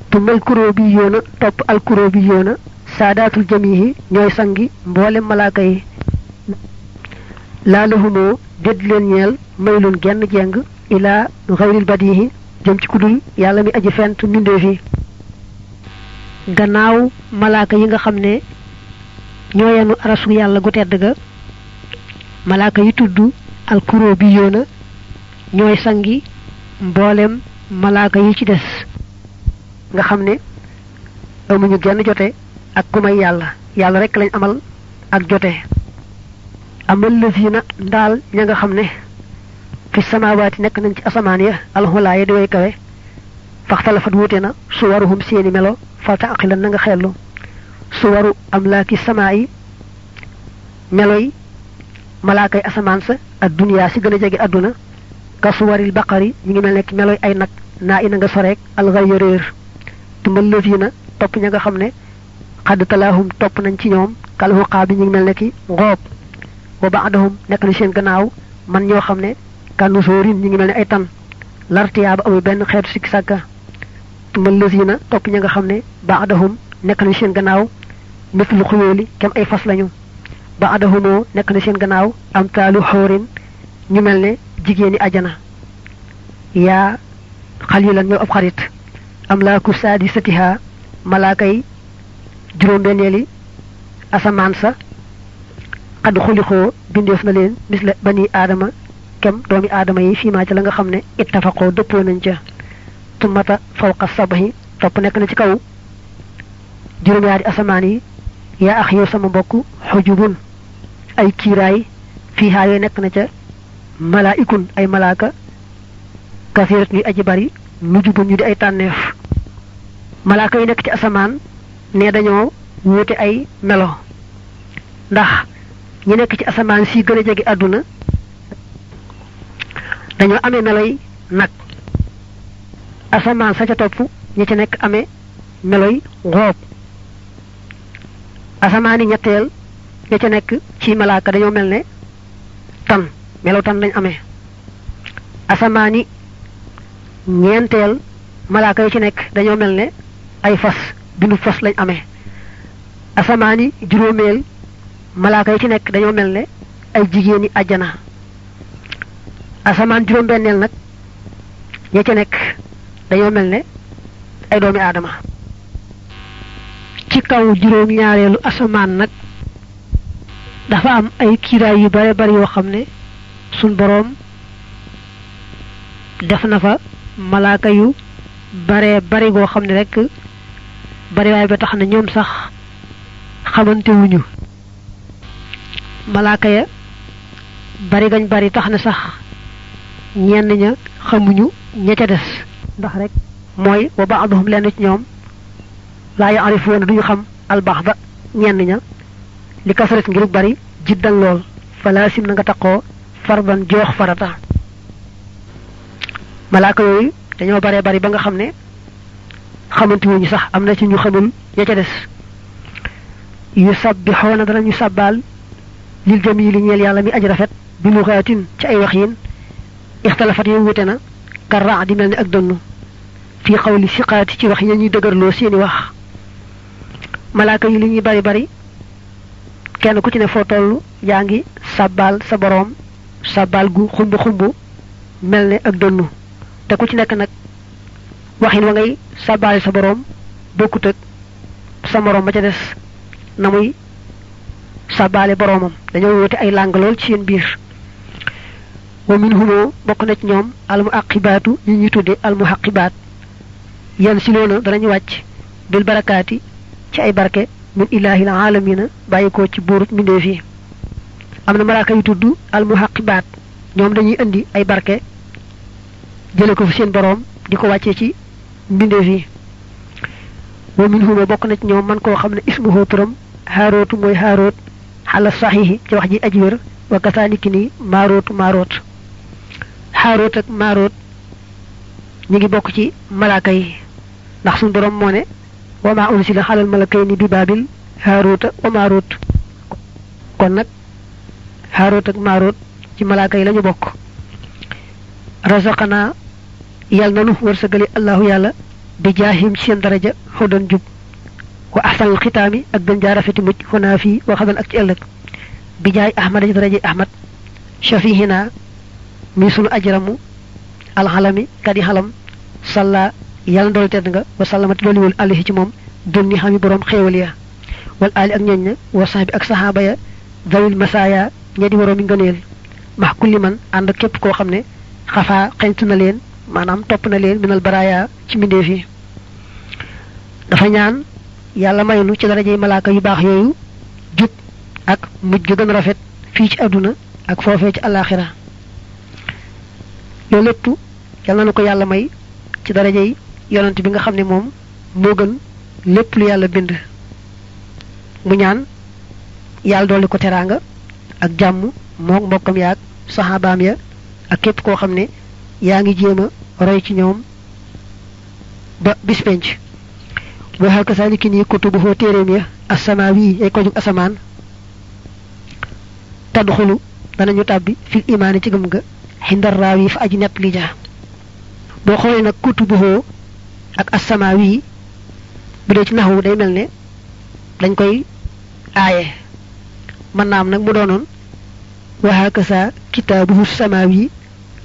tumal kuró bi yoona topp alkuró bi yoona saadaatul jamihi ñooy sangi mboolem malaaka yi laa lahumoo dédd leen ñeel maylun genn jeng ilaa xayril badihi jëm ci kudul yàlla mi aji fent mbindee fi gannaaw malaaka yi nga xam ne ñoo yenu arasu yàlla gu tedd ga malaaka yi tudd alkuró bi yoona ñooy sangi mboolem malaaka yi ci des nga xam ne amuñu genn jote ak ku may yàlla yàlla rek lañ amal ak jote amal lazina ndaal ña nga xam ne fi samaawaati nekk nañ ci asamaan ya alxulaa ya di way kawe faxtalafat wuute na suwaruhum seeni melo falta aqilan na nga xellu suwaru amlaaki samaa yi meloy malaakay asamaan sa ak duniyaa si gën a jege àdduna ka suwaril baqari ñi ngi mel nekk meloy ay nag naa ina nga soreek alxay ya réer tumal lazina topp ña nga xam ne xadd talaahum topp nañ ci ñoom kal xuqaa bi ñu ngi mel ne ki ngoob wa baadahum nekk na seen gannaaw man ñoo xam ne kànnu sóorin ñu ngi mel ne ay tan lartiyaa ba amul benn xeetu sikki sàkka tumal lazina topp ña nga xam ne baadahum nekk na seen gannaaw mislu xuyóoli kem ay fas lañu baadahumoo nekk na seen gannaaw am taalu xóorin ñu mel ne jigéeni ajana yaa xalilan ñoo ab xarit am laa ku saadi satiha malaakay juróom-benneeli asamaan sa xadd xulixoo bindeef na leen misla bani aadama kem doomi aadama yi fiimaa ca la nga xam ne ittafaqoo dëppoo nañ ca tummata fawqa sabahi topp nekk na ci kaw juróom-yaari asamaan yi yaa ax yow sama mbokk xujubun ay kiiraay fiihaa yooyu nekk na ca malaa'ikun ay malaaka kasirat ñuy aji bari nujubun ñu di ay tànneef malaaka yi nekk ci asamaan ne dañoo wuute ay melo ndax ñi nekk ci asamaan si gën a jege àdduna dañoo amee meloy nag asamaan sa ca topp ña ca nekk amee meloy ngoob asamaani ñetteel ña ca nekk ci malaaka dañoo mel ne tan melaw tan lañ amee asamaani ñeenteel malaaka yi ci nekk dañoo mel ne ay fas bindu fas lañ amee asamaani juróomeel malaaka yi ci nekk dañoo mel ne ay jigéeni àjjana asamaan juróom-benneel nag ña ca nekk dañoo mel ne ay doomi aadama ci kaw juróom-ñaareelu asamaan nag dafa am ay kiiraay yu bare bari yoo xam ne suñ boroom def na fa malaaka yu bare bari goo xam ne rek bariwaay ba tax na ñoom sax xamante wuñu malaaka ya bari gañ bari tax na sax ñenn ña xamuñu ña ca des ndax rek mooy wa ba'duhum lenn ci ñoom laa ya'rifuuna duñu xam albaxda ñenn ña li kasaret ngir bari jiddan lool falaasim na nga taqoo farban joox farata malaaka yooyu dañoo baree bari ba nga xam ne xamante wuñu sax am na ci ñu xamul ña ca des yu sabbixoona danañu sàbbaal lil jamiili ñeel yàlla mi aji rafet bi luxaatin ci ay wax yin ixtalafat yow wute na karra di mel ni ak dënnu fii xawli siqaati ci wax yi ñuy dëgërloo seeni wax malaaka yi li ñuy bari bari kenn ku ci ne foo toll yaa ngi sàbbaal sa boroom sàbbaal gu xumb xumb mel ne ak dënnu te ku ci nekk nag waxin wa ngay sàbbaale sa boroom bokkut ak sa moroom ba ca des na muy sàbbaale boroomam dañoo woote ay làng lool ci seen biir wa minhumoo bokk na ci ñoom almuaqibaatu ñi ñuy tudde almuhaqibaat yan si loona danañu wàcc bil barakaati ci ay barke min ilaahil aalamina bàyyi ko ci buurut mbindeef yi am na malaaka yu tudd almuhaqibaat ñoom dañuy indi ay barke jële ko fi seen boroom di ko wàccee ci mbindeef yi wa minhumoo bokk na ci ñoom man koo xam ne ismuhu turam haarootu mooy haaroot xala saxiixi ci wax ji aji wér wa kasaaniki ni maaroot xaaroot ak maaroot ñu ngi bokk ci malaaka yi ndax suñu borom moo ne wa maa unsila xalal malakayni bi baabil haaroota wa maaroot kon nag haaroot ak maaroot ci malaaka yi lañu bokk razaqanaa yal nanu wërsëgali allahu yàlla bi jaahim ci seen daraja xudan jub wa ahsanal xitaami ak gën jaa rafeti mucc xunaa fii wa xadan ak ci ëllëg bi jaay ahmad ci daraja ahmad shafihina mi sunu ajramu alxalami kadi xalam salla yàlla ndool tedd nga wa sallamati dooliwul alayhi ci moom dun ni xami boroom xéewal ya wal ali ak ñoñ ña wa sahbi ak sahaaba ya dawil masaaya ña di waroomi ngëneel max kulli man ànd képp koo xam ne xafaa xeñtu na leen maanaam topp na leen minal baraaya ci mbindeef yi dafa ñaan yàlla maynu ci darajey malaaka yu baax yooyu jub ak mujj ga gën rafet fii ci àdduna ak foofee ci àllaaxira loolu lépp yàlla na ko yàlla may ci darajey yonent bi nga xam ne moom moo gën lépp lu yàlla bind mu ñaan yàlla dolli ko teraanga ak jàmm mook mbokkam yaag saxaabaam ya ak képp koo xam ne yaa ngi jéem a roy ci ñoom ba bis penc waxal ko saa ni ki nii kutubu foo téeréem ya assamaawi yay ko jug asamaan tadxulu danañu tàbbi fil imaani ci gëm nga xindar raaw yi fa aji nett li ja boo xoolee nag kutubu foo ak assamaawi bu dee ci naxwu day mel ne dañ koy aaye mën naa am nag mu doonoon waxal ko saa kitaabuhu samaawi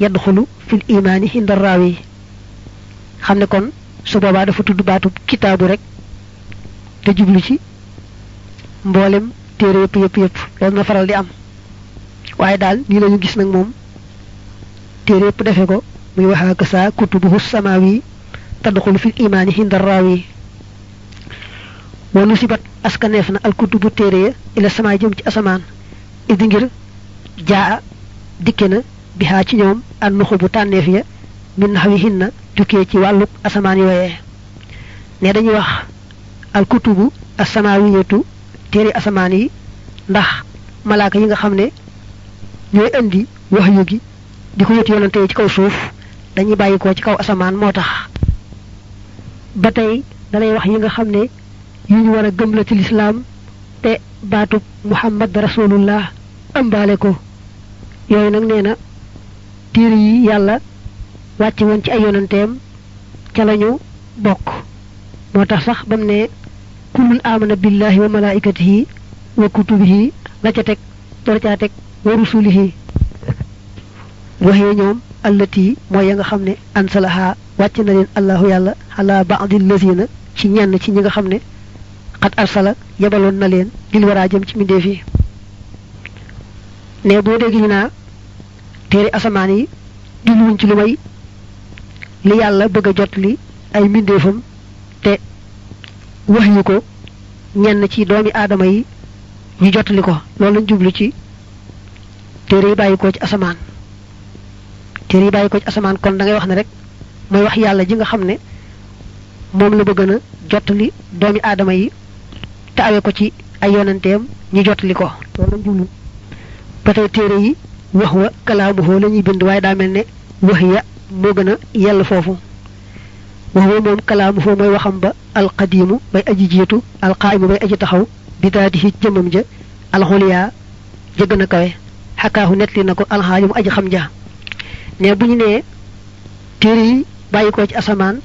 yadxulu fil imaani xindar raaw yi xam ne kon su boobaa dafa tudd baatu kitaabu rek te jublu ci mboolem téere yëpp loolu na faral di am waaye daal nii lañu gis nag moom téere yëpp defe ko muy waxaaka saa kutubuhu samaawi tadxulu fil imaani hindar raawi wanu sibat askaneef na al kutubu téere ya ila samaa jëm ci asamaan idi ngir jaa dikke na bihaa ci ñoom an nuxu bu tànneef ya min naxwihinna tukkee ci wàlluk asamaan yooyee ne dañuy wax al kutubu asamaawiyatu téere asamaan yi ndax malaaka yi nga xam ne ñooy indi wax yu gi di ko yët yonante yi ci kaw suuf dañuy bàyyikoo ci kaw asamaan moo tax ba tey dalay wax yi nga xam ne yu ñu war a gëm la ci lislaam te baatub muhammad rasulullah ëmbaale ko yooyu nag nee na téere yi yàlla wàcc woon ci ay yonanteem ca lañu bokk moo tax sax bam ne kullun amana billahi wa malaikatihi wa kutubihi la ca teg door caa teg wa rusulihi waxee ñoom allati mooy ya nga xam ne ansalaha wàcc na leen allahu yàlla ala ba'dil lazina ci ñenn ci ñi nga xam ne xat arsala yebaloon na leen dil waraa jëm ci mbindeef yi ne boo dégg ñu naa téere asamaan yi jubluwuñ ci lu may li yàlla bëgg a jot li ay mbindeefam te wax yu ko ñenn ci doomi aadama yi ñu jotali ko loolu lañ jublu ci téere yi bàyyi ko ci asamaan téere yi bàyyi ko ci asamaan kon da ngay wax ne rek mooy wax yàlla ji nga xam ne moom la bëgg na jotali doomi aadama yi te awee ko ci ay yonanteem ñu jotali ko loolu lañ jublu ba tey téere yi wax wa kalaamuhu la ñuy bind waaye daa mel ne wax ya moo gën a yell foofu wax wa moom kalaamuhu mooy waxam ba alqadiimu bay aji jiitu alqaa'imu bay aji taxaw bi daadihi jëmmam ja alxuliyaa ja gën a kawe xakaahu nettali na ko alxaalimu aji xam ja ne bu ñu nee téere yi bàyyi ko ci asamaan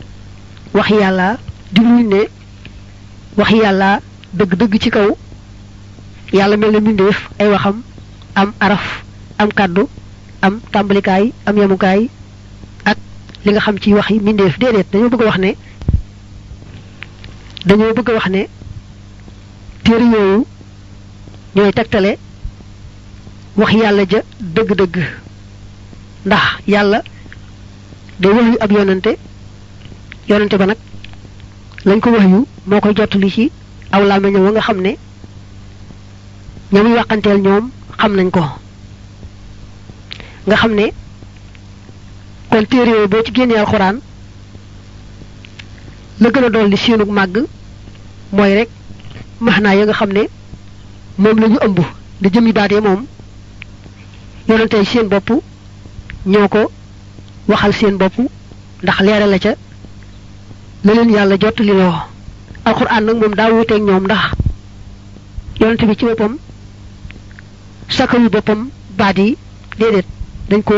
wax yàlla jubluñ ne wax yàlla dëgg-dëgg ci kaw yàlla mel ne mbindeef ay waxam am araf am kàddu am tàmbalikaay am yemukaay ak li nga xam ci wax yi mbindeef déedéet dañoo bëgg a wax ne téere yooyu ñooy tegtale wax yàlla ja dëgg-dëgg ndax yàlla day wax yu ab yonante ba nag lañ ko wax yu moo koy jottali ci aw làmmiñam wa nga xam ne ñamuy waxanteel ñoom xam nañ ko nga xam ne kon téere yooyu boo ci génnee alxuraan la gën a dolli seenug màgg mooy rek maxnaa ya nga xam ne moom la ñu ëmb di jëmi baatee moom yonante seen bopp ñoo ko waxal seen bopp ndax leeral la ca la leen yàlla jottali loo alxuraan nag moom daa wuuteeg ñoom ndax yonante bi ci boppam sakkawu boppam baat yi déedéet dañ ko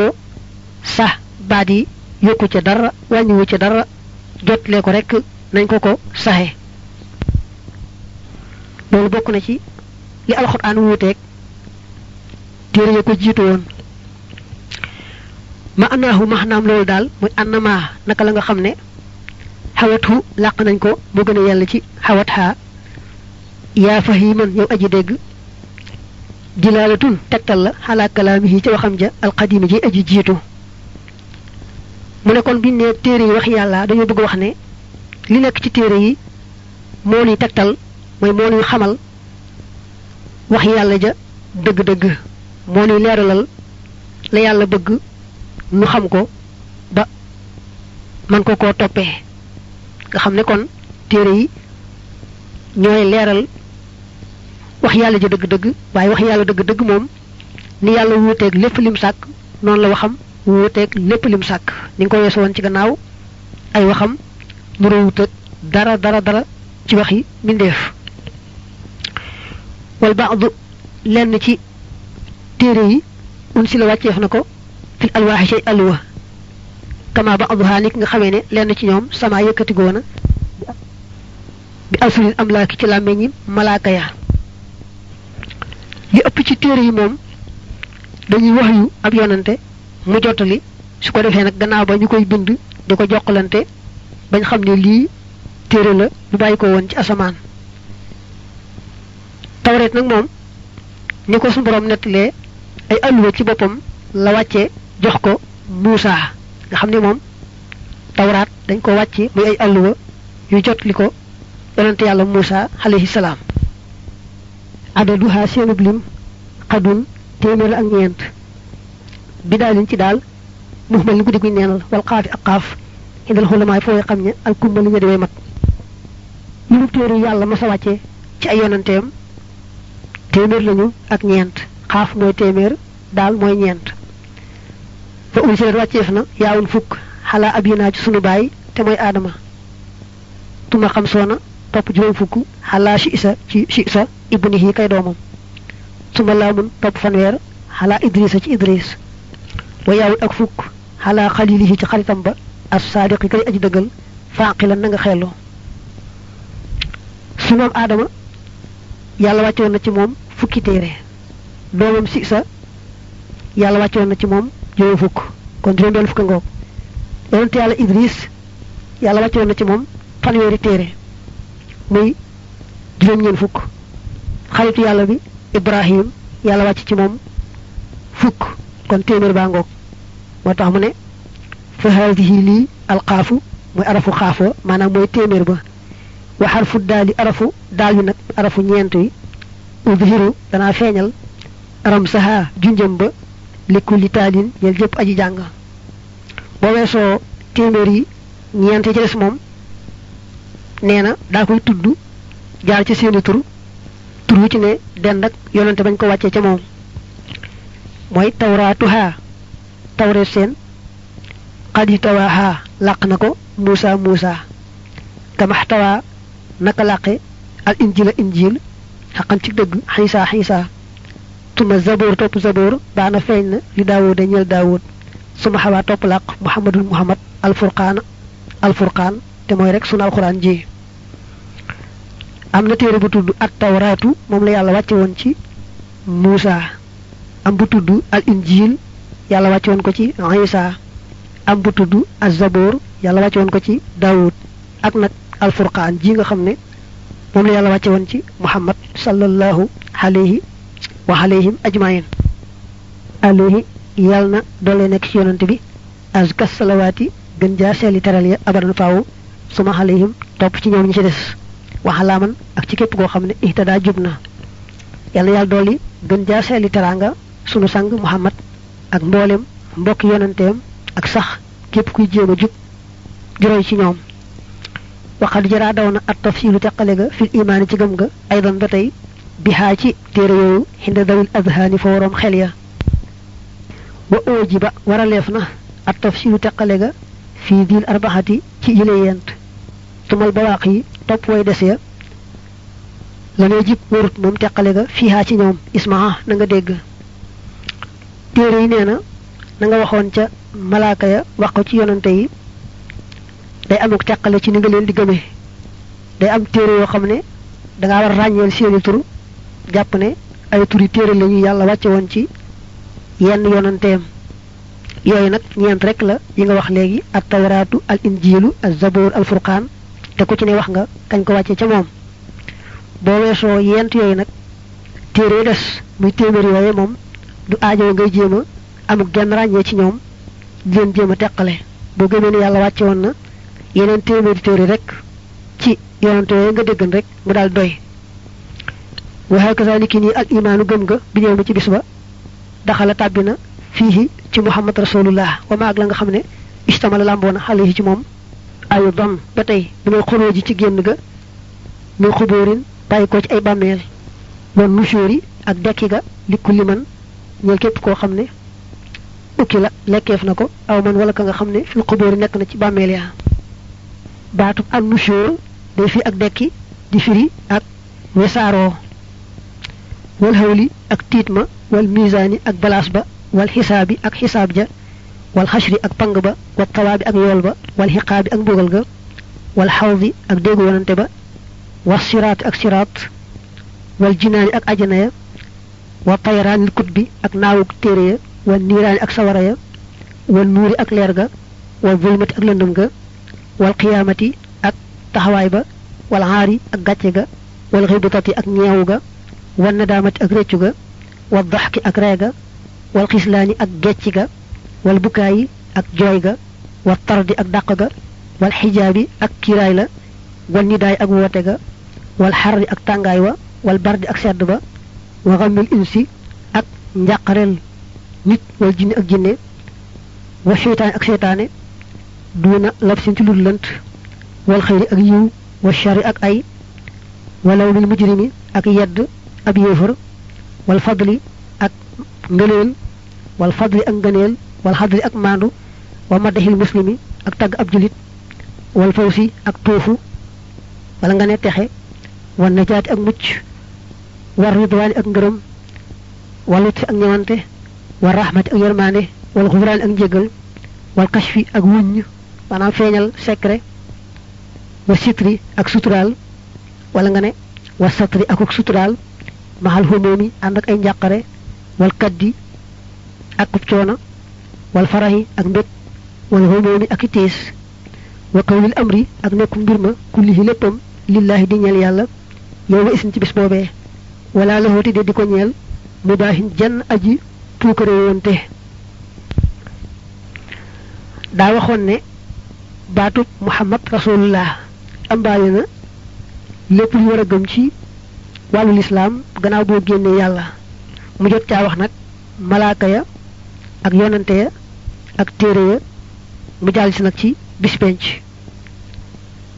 sax baat yi yokku ca dara wàññiwu ca dara jotlee ko rek nañ ko saxe loolu bokk na ci li alxuraan wuuteeg téere ya ko jiitu woon ma anaahu maxnaam loolu daal muy annama naka la nga xam ne xawatu làq nañ ko mu gën a yàlla ci xawat xaa yaa fahiman yow aji dégg dilaalatun tegtal la xalaa kalaamihi ca waxam ja alqadimi ji aji jiitu mu ne kon biñ ne téere yi wax yàlla dañoo bëgg wax ne li nekk ci téere yi moo ñuy tegtal mooy moo ñuy xamal wax yàlla ja dëgg-dëgg moo ñuy leeralal la yàlla bëgg ñu xam ko ba man ko koo toppee nga xam ne kon téere yi ñooy leeral wax yàlla ja dëgg-dëgg waaye wax yàlla dëgg-dëgg moom ni yàlla wuuteeg lépp lim sàkk noonu la waxam wuuteeg lépp lim sàkk ni nga ko weesu woon ci gannaaw ay waxam nu réewuteeg dara ci waxi mbindeef wal baadu lenn ci téere yi un si la wàcceef na ko fil alwaaxi ci alluwa kama baaduhaa ni ki nga xamee ne lenn ci ñoom sama yëkkatigoona bi alsulil amlaaki ci làmmeñi malaaka ya li ëpp ci téere yi moom dañuy wax yu ab yonante mu jottali su ko defee nag gannaaw ba ñu koy bind di ko jokkalante bañ xam ne lii téere la bu bàyyi ko woon ci asamaan tawreet nag moom ni ko suñu borom nettalee ay alluwa ci boppam la wàcce jox ko Muusaa nga xam ne moom tawraat dañ ko wàcce muy ay alluwa yu jotli ko yonante yàlla Muusaa alayhi salaam adaduha seenub lim xadun téeméer ak ñeent bi daal liñ ci daal muxmal li ko di kuy neenal wal xaafi ak xaaf indal xulamaay fooy xam ne al kumba li ñu dewee mat li mu téere yàlla masa wàcce ci ay yonanteem téeméer lañu ak ñeent xaaf mooy téeméer daal mooy ñeent fa unsilat wàcceef na yaawun fukk xalaa abinaa ci sunu baay te mooy aadama tuma xam soona topp juróom fukk xalaa ci isa ibnihi kay doomam suma laamun topp fanweer xalaa idrisa ci idris wa yaawul ak fukk xalaa xalilihi ci xaritam ba as saadiqi kay aji dëggal faaqilan na nga xelloo su moom aadama yàlla wàcce woon na ci moom fukki téere doomam si sa yàlla wàcce woon na ci moom juróom fukk kon juróom benn fukk ngoog yonent yàlla idris yàlla wàcce woon na ci moom fanweeri téere muy juróom ñeen fukk xaritu yàlla bi ibrahim yàlla wàcc ci moom fukk kon téeméer baa ngoog moo tax mu ne fa haadihi lii alxaafu mooy arafu xaafoo maanaam mooy téeméer ba wa xarfu daali arafu daal wi nag arafu ñeent wi udhiru danaa feeñal ram saha junjëm ba likulli taalin ñel jëpp aji jàng boo weesoo téeméer yi ñeent yi ci des moom nee na daa koy tudd jaar ci seeni tur wu ci ne dend ak yonante bañ ko wàccee ca moom mooy tawraatuha tawreet seen xaditawaaha làq na ko muusa kamaxtawaa naka làqe al injil xaqan ci dëgg xiisa tuma zaboor topp zaboor baana feeñ na li daawuda ñeel daawud suma xawaa topp làq muhammad alfurqaan te mooy rek sunu alxuraan ji am na téere bu tudd at tawraatu moom la yàlla wàcce woon ci muusa am bu tudd al injil yàlla wàcce woon ko ci xiisa am bu tudd az zaboor yàlla wàcce woon ko ci daawud ak nag alfurqaan ji nga xam ne moom la yàlla wàcce woon ci muhammad sallallahu alayhi wa alayhim ajmain alayhi yàlla na doole nekk ci yonante bi azka salawaati gën jaa seeli teral ya abadan faaw suma alayhim topp ci ñoom ñi ci des waxalaaman ak ci képp koo xam ne ihtada jub na yàlla dooli gën jaa seeli teraanga sunu sang muhammad ak mboolem mbokki yonanteem ak sax képp kuy jéem a jub juróy ci ñoom waxad jaraa daw na at tafsilu teqale ga fil imaani ci gëm ga aydan ba tey bihaa ci téere yooyu xinda dawil adhaani fa waroom xel ya wa oojiba waraleef na at tafsilu teqale ga fii diil arbaxati ci yile yent tumal bawaaq yi topp way des ya la ngay jib warut moom teqale ga fiihaa ci ñoom ismaa na nga dégg téere yi nee na nga waxoon ca malaaka ya wax ko ci yonante yi day amuk teqale ci ni nga leen di gëmee day am téere yoo xam ne dangaa war a ràññeel seeni tur jàpp ne ay turi téere la ñu yàlla wàcce woon ci yenn yonanteem yooyu nag ñeent rek la yi nga wax léegi at tawraatu al injilu al zaboor al furqaan te ku ci ne wax nga kañ ko wàcce ca moom boo weesoo yent yooyu nag téere des muy téeméer yooyu moom du aajo ngay jéem a amuk genn ràññee ci ñoom di leen jéem a teqale boo gëmee ne yàlla wàcce woon na yeneen téeméeri téere rek ci yonante yooyu nga déggan rek mu daal doy waxee kasaaliki nii al imaanu gëm nga bi ñëw na ci bis ba daxala tàbbi na fii ci muhammad rasulullah wa ma ak la nga xam ne istamala làmboona xale yi ci moom ayu don ba tey bi may xuroo ji ci génn ga muy xubóorin bàyyi ko ci ay bàmmeel loon nusuuri ak dekki ga likku liman ñeel képp koo xam ne ukki la lekkeef na ko aw man wala ka nga xam ne fil xubóori nekk na ci bàmmeel ya baatub an nusuur day fi ak dekki di firi ak wesaaroo wal xawli ak tiit ma wal misaani ak balaas ba wal xisaabi ak xisaab ja wal xashri ak pang ba wal tawaabi ak yool ba wal xiqaabi ak mbugal ga wal xawdi ak déggu wonante ba wal siraat ak siraat wal jinaani ak ajana ya wal tayraanil kutbi ak naawuk téere ya wal niiraani ak sawara ya wal nuuri ak leer ga wal zulmati ak lëndëm ga wal qiyaamati ak taxawaay ba wal aari ak gàcce ga wal xibitati ak ñeewu ga wal nadaamati ak réccu ga wal daxki ak ree ga wal xislaani ak gecci ga wal bukaayi ak jooy ga wal tardi ak dàq ga wal xijaabi ak kiiraay la wal nidaay ak woote ga wal xarri ak tàngaay wa wal bardi ak sedd ba wa xamil insi ak njàqareel nit wal jinne ak jinne wa seytaane ak seytaane duuna labsin ci lul lënt wal xëyri ak yiw wa shari ak ay walaw lil mujrimi ak yedd ab yéefar wal fadli ak ngëneel wal fadli ak ngëneel wal xadli ak maandu wa madahil muslimi ak tag ab julit wal fawsi ak tuufu wala nga ne texe wan najaati ak mucc war ridwaani ak ngërëm walut ak ñewante war rahmati ak yermane wal ghufran ak njéggal wal kashfi ak wuññ manam feñal secret wa sitri ak sutural wala nga ne wa satri ak sutural mahal humumi and ak ay njaqare wal kaddi ak ciona wal farahi ak mbet wal humumi ak tiis wa qawlil amri ak nekum mbirma kullihi leppam lillahi di ñeel yalla yow wa isin ci bis bobé wala la hoti de diko ñeel mudahin jan aji tukare wonte da waxon ne batu muhammad rasulullah ambaale na lepp lu wara gëm ci walu l'islam gannaaw bo génné yalla mu jot ca wax nak malaaka ya ak yonante ya ak téré ya mu jall ci nak ci bis penc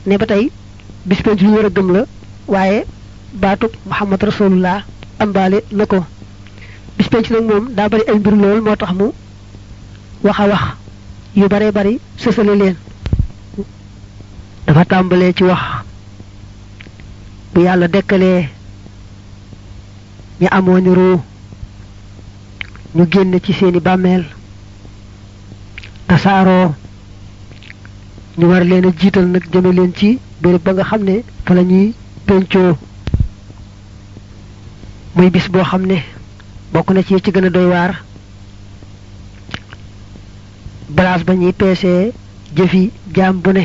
ne batay bis penc lu wara gëm la waye batu muhammad rasulullah ambaale nako bis penc nak mom da bari ay mbir lool motax mu waxa wax yu bare bari sësale leen dafa tambalé ci wax bu yalla dekkalé ñi amoni ru ñu génn ci seeni bammel tasaaro ñu war leen a jiital nag jëme leen ci béréb ba nga xam ne fa la ñuy pencoo muy bis boo xam ne bokk na ci gën a doy waar balaas ba ñuy peesee jëfi jaam bu ne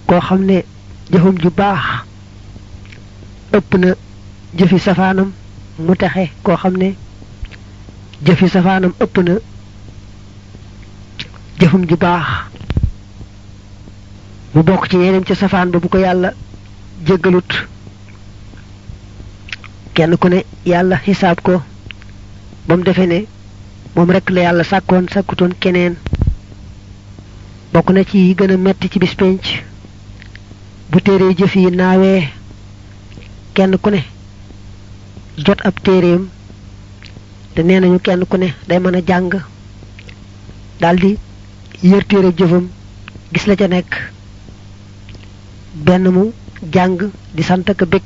koo xam ne jëfum ju baax ëpp na jëfi safaanam mu texe koo xam ne jëfi safaanam ëpp na jëfum ju baax mu bokk ci yeneen ci safaan ba bu ko yàlla jéggalut kenn ku ne yàlla xisaab ko ba mu defee ne moom rek la yàlla sàkkoon sàkkutoon keneen bokk na ci gën a metti ci bis penc bu téere jëf yi naawee kenn ku ne jot ab téereem te nee nañu kenn ku ne day mën a jàng daldi yër téere jëfam gis la ca nekk benn mu jàng di sant ak bég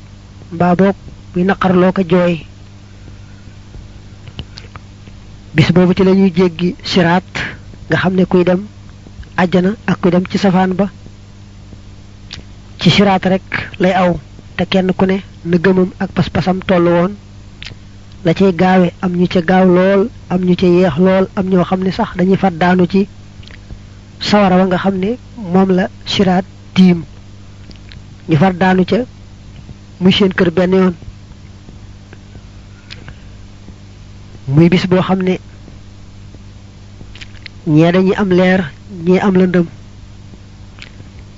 mbaa boog muy naqarloo ko jooy bis boobu ci lañuy jéggi siraat nga xam ne kuy dem àjjana ak kuy dem ci safaan ba ci siraat rek lay aw te kenn ku ne na gëmam ak pas-pasam tollu woon la cay gaawe am ñu ca gaaw lool am ñu ca yeex lool am ñoo xam ne sax dañuy fat daanu ci sawara wa nga xam ne moom la siraat tiim ñu far daanu ca muy seen kër benn yoon muy bis boo xam ne ñee dañuy am leer ñii am lëndëm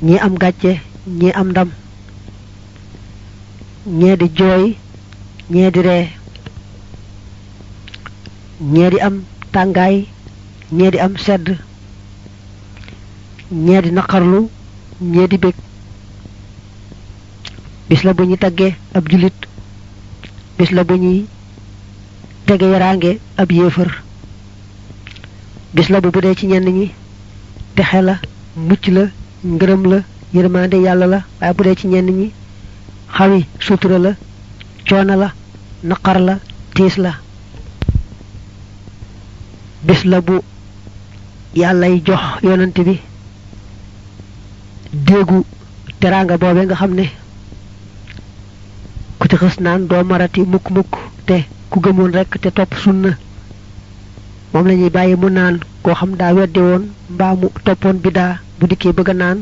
ñii am gàcce ñii am ndam ñee di jooy ñee di ree ñee di am tàngaay ñee di am sedd ñee di naqarlu ñee di bég bis la bu ñuy tagge ab julit bis la bu ñuy tege yaraange ab yéefar bis la bu dee ci ñenn ñi texe la mucc la ngërëm la yërmande yàlla la waaye bu dee ci ñenn ñi xawi sutura la coono la naqar la tiis la bis la bu yàllay jox yonante bi déegu teranga boobee nga xam ne ku ci xës naan doo marati mukk mukk te ku gëmoon rek te topp sunna moom la ñuy bàyyi mu naan koo xam daa weddi woon mbaa mu toppoon bidaa bu dikkee bëgg a naan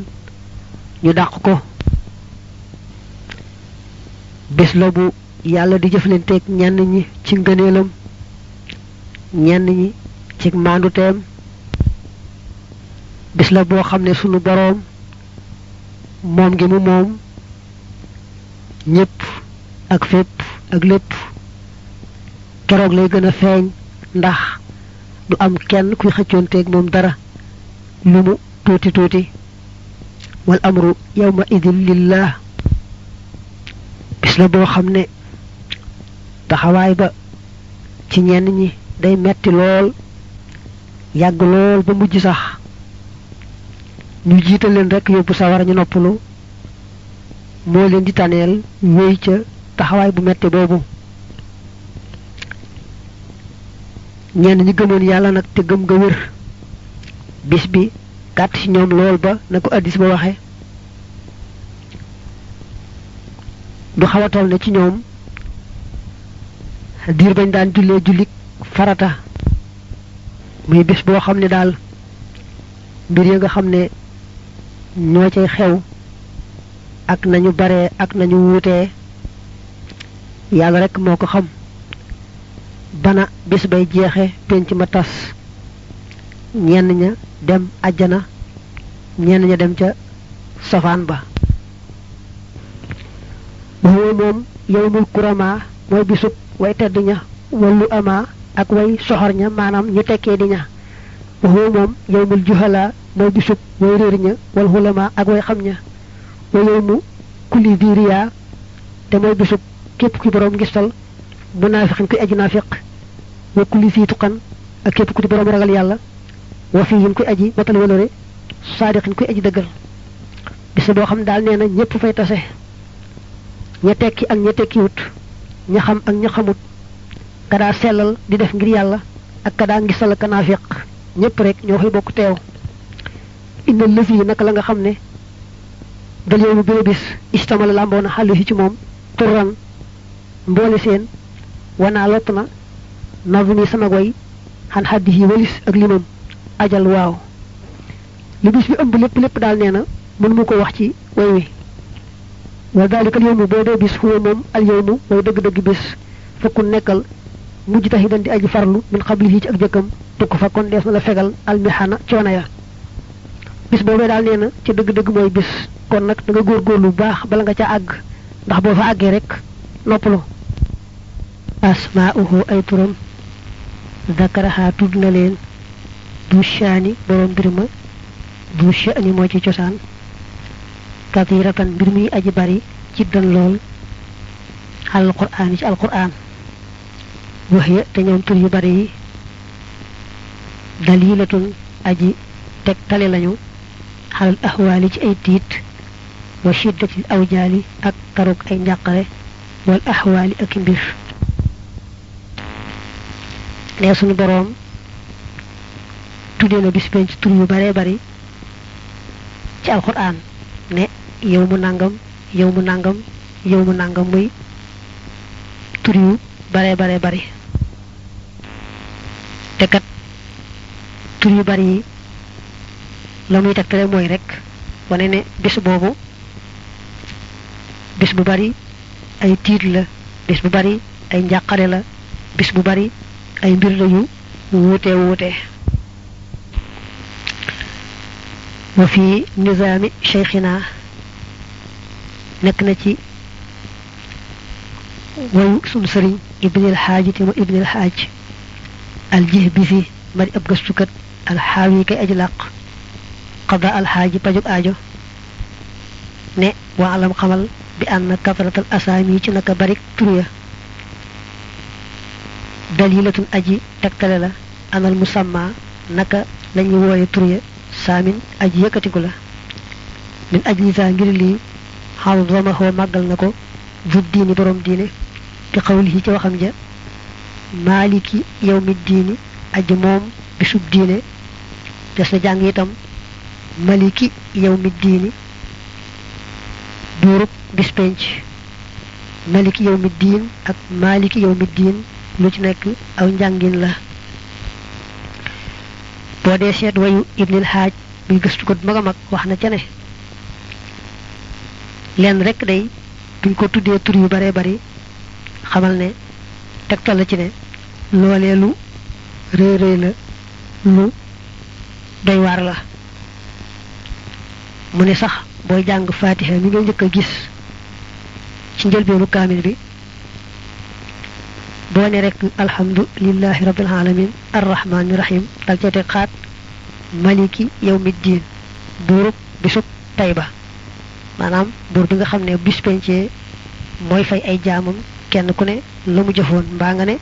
ñu dàq ko bis la bu yàlla di jëflanteeg ñenn ñi ci ngëneelam ñenn ñi ci maanduteem bis la boo xam ne sunu boroom moom ngi mu moom ñépp ak fépp ak lépp keroog lay gën a feeñ ndax du am kenn kuy xëccoonteeg moom dara lu mu tuuti tuuti wal amru yawma idin lillah bis la boo xam ne taxawaay ba ci ñenn ñi day metti lool yàgg lool ba mujj sax ñu jiital leen rek yóbbu sawara ñu noppalu moo leen di taneel wéy ca taxawaay bu metti boobu. ñenn ñi gëmoon yàlla nag te gëm nga wér bis bi gàtt ci ñoom lool ba na ko addis ba waxe du xaw a toll ne ci ñoom diir bañ daan jullee jullik farata muy bis boo xam ne daal mbir ya nga xam ne ñoo cay xew ak nañu bare ak nañu wuutee yàlla rek moo ko xam bana bis bay jeexe penc ma tas ñenn ña dem àjjana ñenn ña dem ca safaan ba. boobu moom yawmul kurama mooy bisub way tedd ña wallu ama ak way soxor ña maanaam ñu tekkee di ña. boobu moom yawmul juhala mooy bisub way réer ña wal hulama ak way xam ña. wa yawmu kulli diriya te mooy bisub képp ku borom ngistal munaafiqin kuy aji naafiq wa kulli si tuqan ak képp ku di borom ragal yàlla wa fiyin kuy aji matal walore saadiqin kuy aji dëggal. bis boo xam daal nee na ñëpp fay tase ña tekki ak ña tekkiwut ña xam ak ña xamut ka daa sellal di def ngir yàlla ak ka daa ngistal ak naafiq ñëpp rek ñoo fay bokk teew. inna lëfi naka la nga xam ne dal yow mu béré bis istamala làmboona xàllu ci moom turran mboole seen wanaa lott na navni sama way xan xaddi yi walis ak limam ajal waaw li bis bi ëmb lépp daal nee na mënu mu ko wax ci way wi. wa dalika al yawmu boo dee bis huwa moom al yawmu mooy dëgg-dëgg bis fukku nekkal mujj tax yi dan di aji farlu min xablihi ci ak jëkkam tukk fa kon dees na la fegal almihana coono ya. bis boobee daal nee na ca dëgg-dëgg mooy bis kon nag da nga góorgóorlu bu baax bala nga ca àgg ndax boo fa àggee rek noppalu. asmaa'uhu ay turam zakaraha tudd na leen du shaani borom mbir ma du shaani moo ci cosaan kathiratan mbir mi aji bari ci dan lool xalal qur'aan yi ci alqur'aan waxya te ñoom tur yu bari yi dalilatun aji teg tale lañu xalal ahwaali ci ay tiit wa shiddatil awjaali ak taruk ay njàqare wal ahwaali ak mbir. ne suñu boroom tuddee na bis penc tur yu baree bari ci alquran ne yow mu nangam yow mu nangam yow mu nangam muy tur yu baree baree bari te kat tur yu bari yi la muy tegtale mooy rek wane ne bis boobu bis bu bari ay tiit la bis bu bari ay njàqare la bis bu bari ay mbir la yu wuute wa fi nizaami cheikhina nekk na ci wayu sunu sëriñ ibnil xaaji te mo ibnil xaaj aljihbisi mari ab gëstukat alxaawi kay aji làq qada alxaaji pajug aajo ne wa alam xamal bi anna kathratal asaami ci naka barik tur ya dalilatun aji tegtale la anal musamma naka lañuy wooye tur ya saamin aji yëkkatiku la min ajlisa ngir lii xazamahu màggal na ko du diini borom diine bi xawlihi ci waxam ja maaliki yawmi diini aji moom bisub diine des na jàng itam maliki yawmi diini buurub bis penc maliki yawmi diin ak maliki yawmi diin lu ci nekk aw njàngin la. boo dee seet wayu ibnil xaaj muy gëstu ko mag a mag wax na ca ne leen rek day duñ ko tuddee tur yu bare bari xamal ne tegtal la ci ne loolee lu réy la lu doy waar la. mu ne sax booy jàng fatiha mi nga njëkk a gis ci njëlbeenu kaamil bi boo ne rek alhamdulillahi rabbil alamin arrahmani rahim dal ca teg xaat maliki yawmiddin buurub bisub tayba maanaam buur bi nga xam ne bis pencee mooy fay ay jaamam kenn ku ne la mu jëfoon mbaa nga ne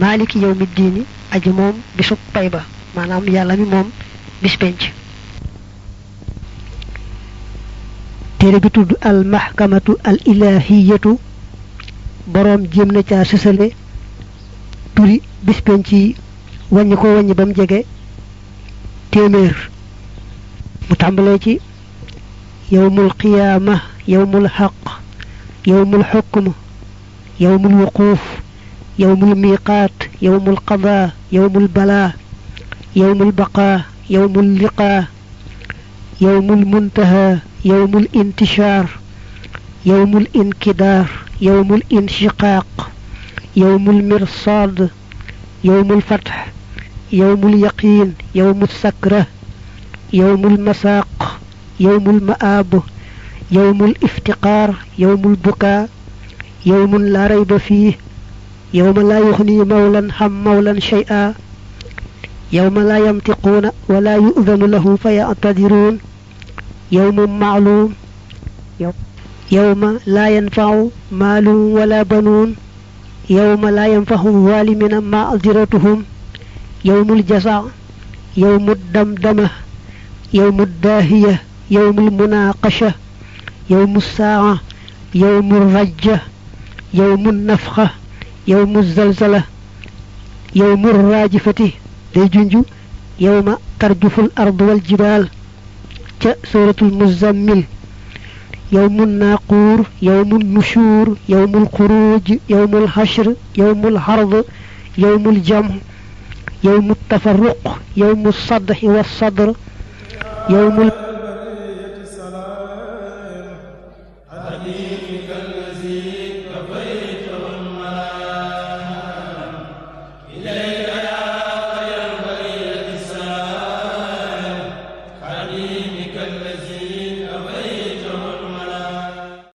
maliki yawmiddin aji moom bisub tayba maanaam yàlla mi moom bis penc. téere bi tudd al mahkamatu al ilahiyatu boroom jéem na caa sësale turi bis penc yi wàññi ko wàññi ba mu jege téeméer mu tàmbalee ci yawmul qiyaama yawmul xaq yawmul xukm yawmul wuquuf yawmul miiqaat yawmul qadaa yawmul balaa yawmul baqaa yawmul liqaa yawmul muntahaa yawmul intishaar yawmul inkidaar yawmul inshiqaaq yawmul mirsaad yawmul fatx yawmul yaqiin yawmul sakra yawmul masaaq yawmul ma'aab yawmul iftiqaar yawmul bukaa yawmun laa rayba fiih yawma laa yuxnii mawlan xam mawlan shay'an yawma laa yantiquuna wa laa yu'danu lahu fa ya'tadiruun yawmun ma'luum yawma laa yanfa'u maalun wala banuun yawma laa yanfa'u zaalimiina ma'diratuhum yawmul jazaa yawmud damdama yawmud daahiya yawmul munaaqasha yawmus saa'a yawmur rajja yawmun nafxa yawmuz zalzala yawmur raajifati day junju yawma tarjuful ardu wal jibaal ca suratul muzammil yawmun naaquur yawmun nushuur yawmul xuruuj yawmul hashr yawmul hard yawmul jam yawmut tafarruq yawmus sadhi was sadr yawmul حبيبك الذي كفيت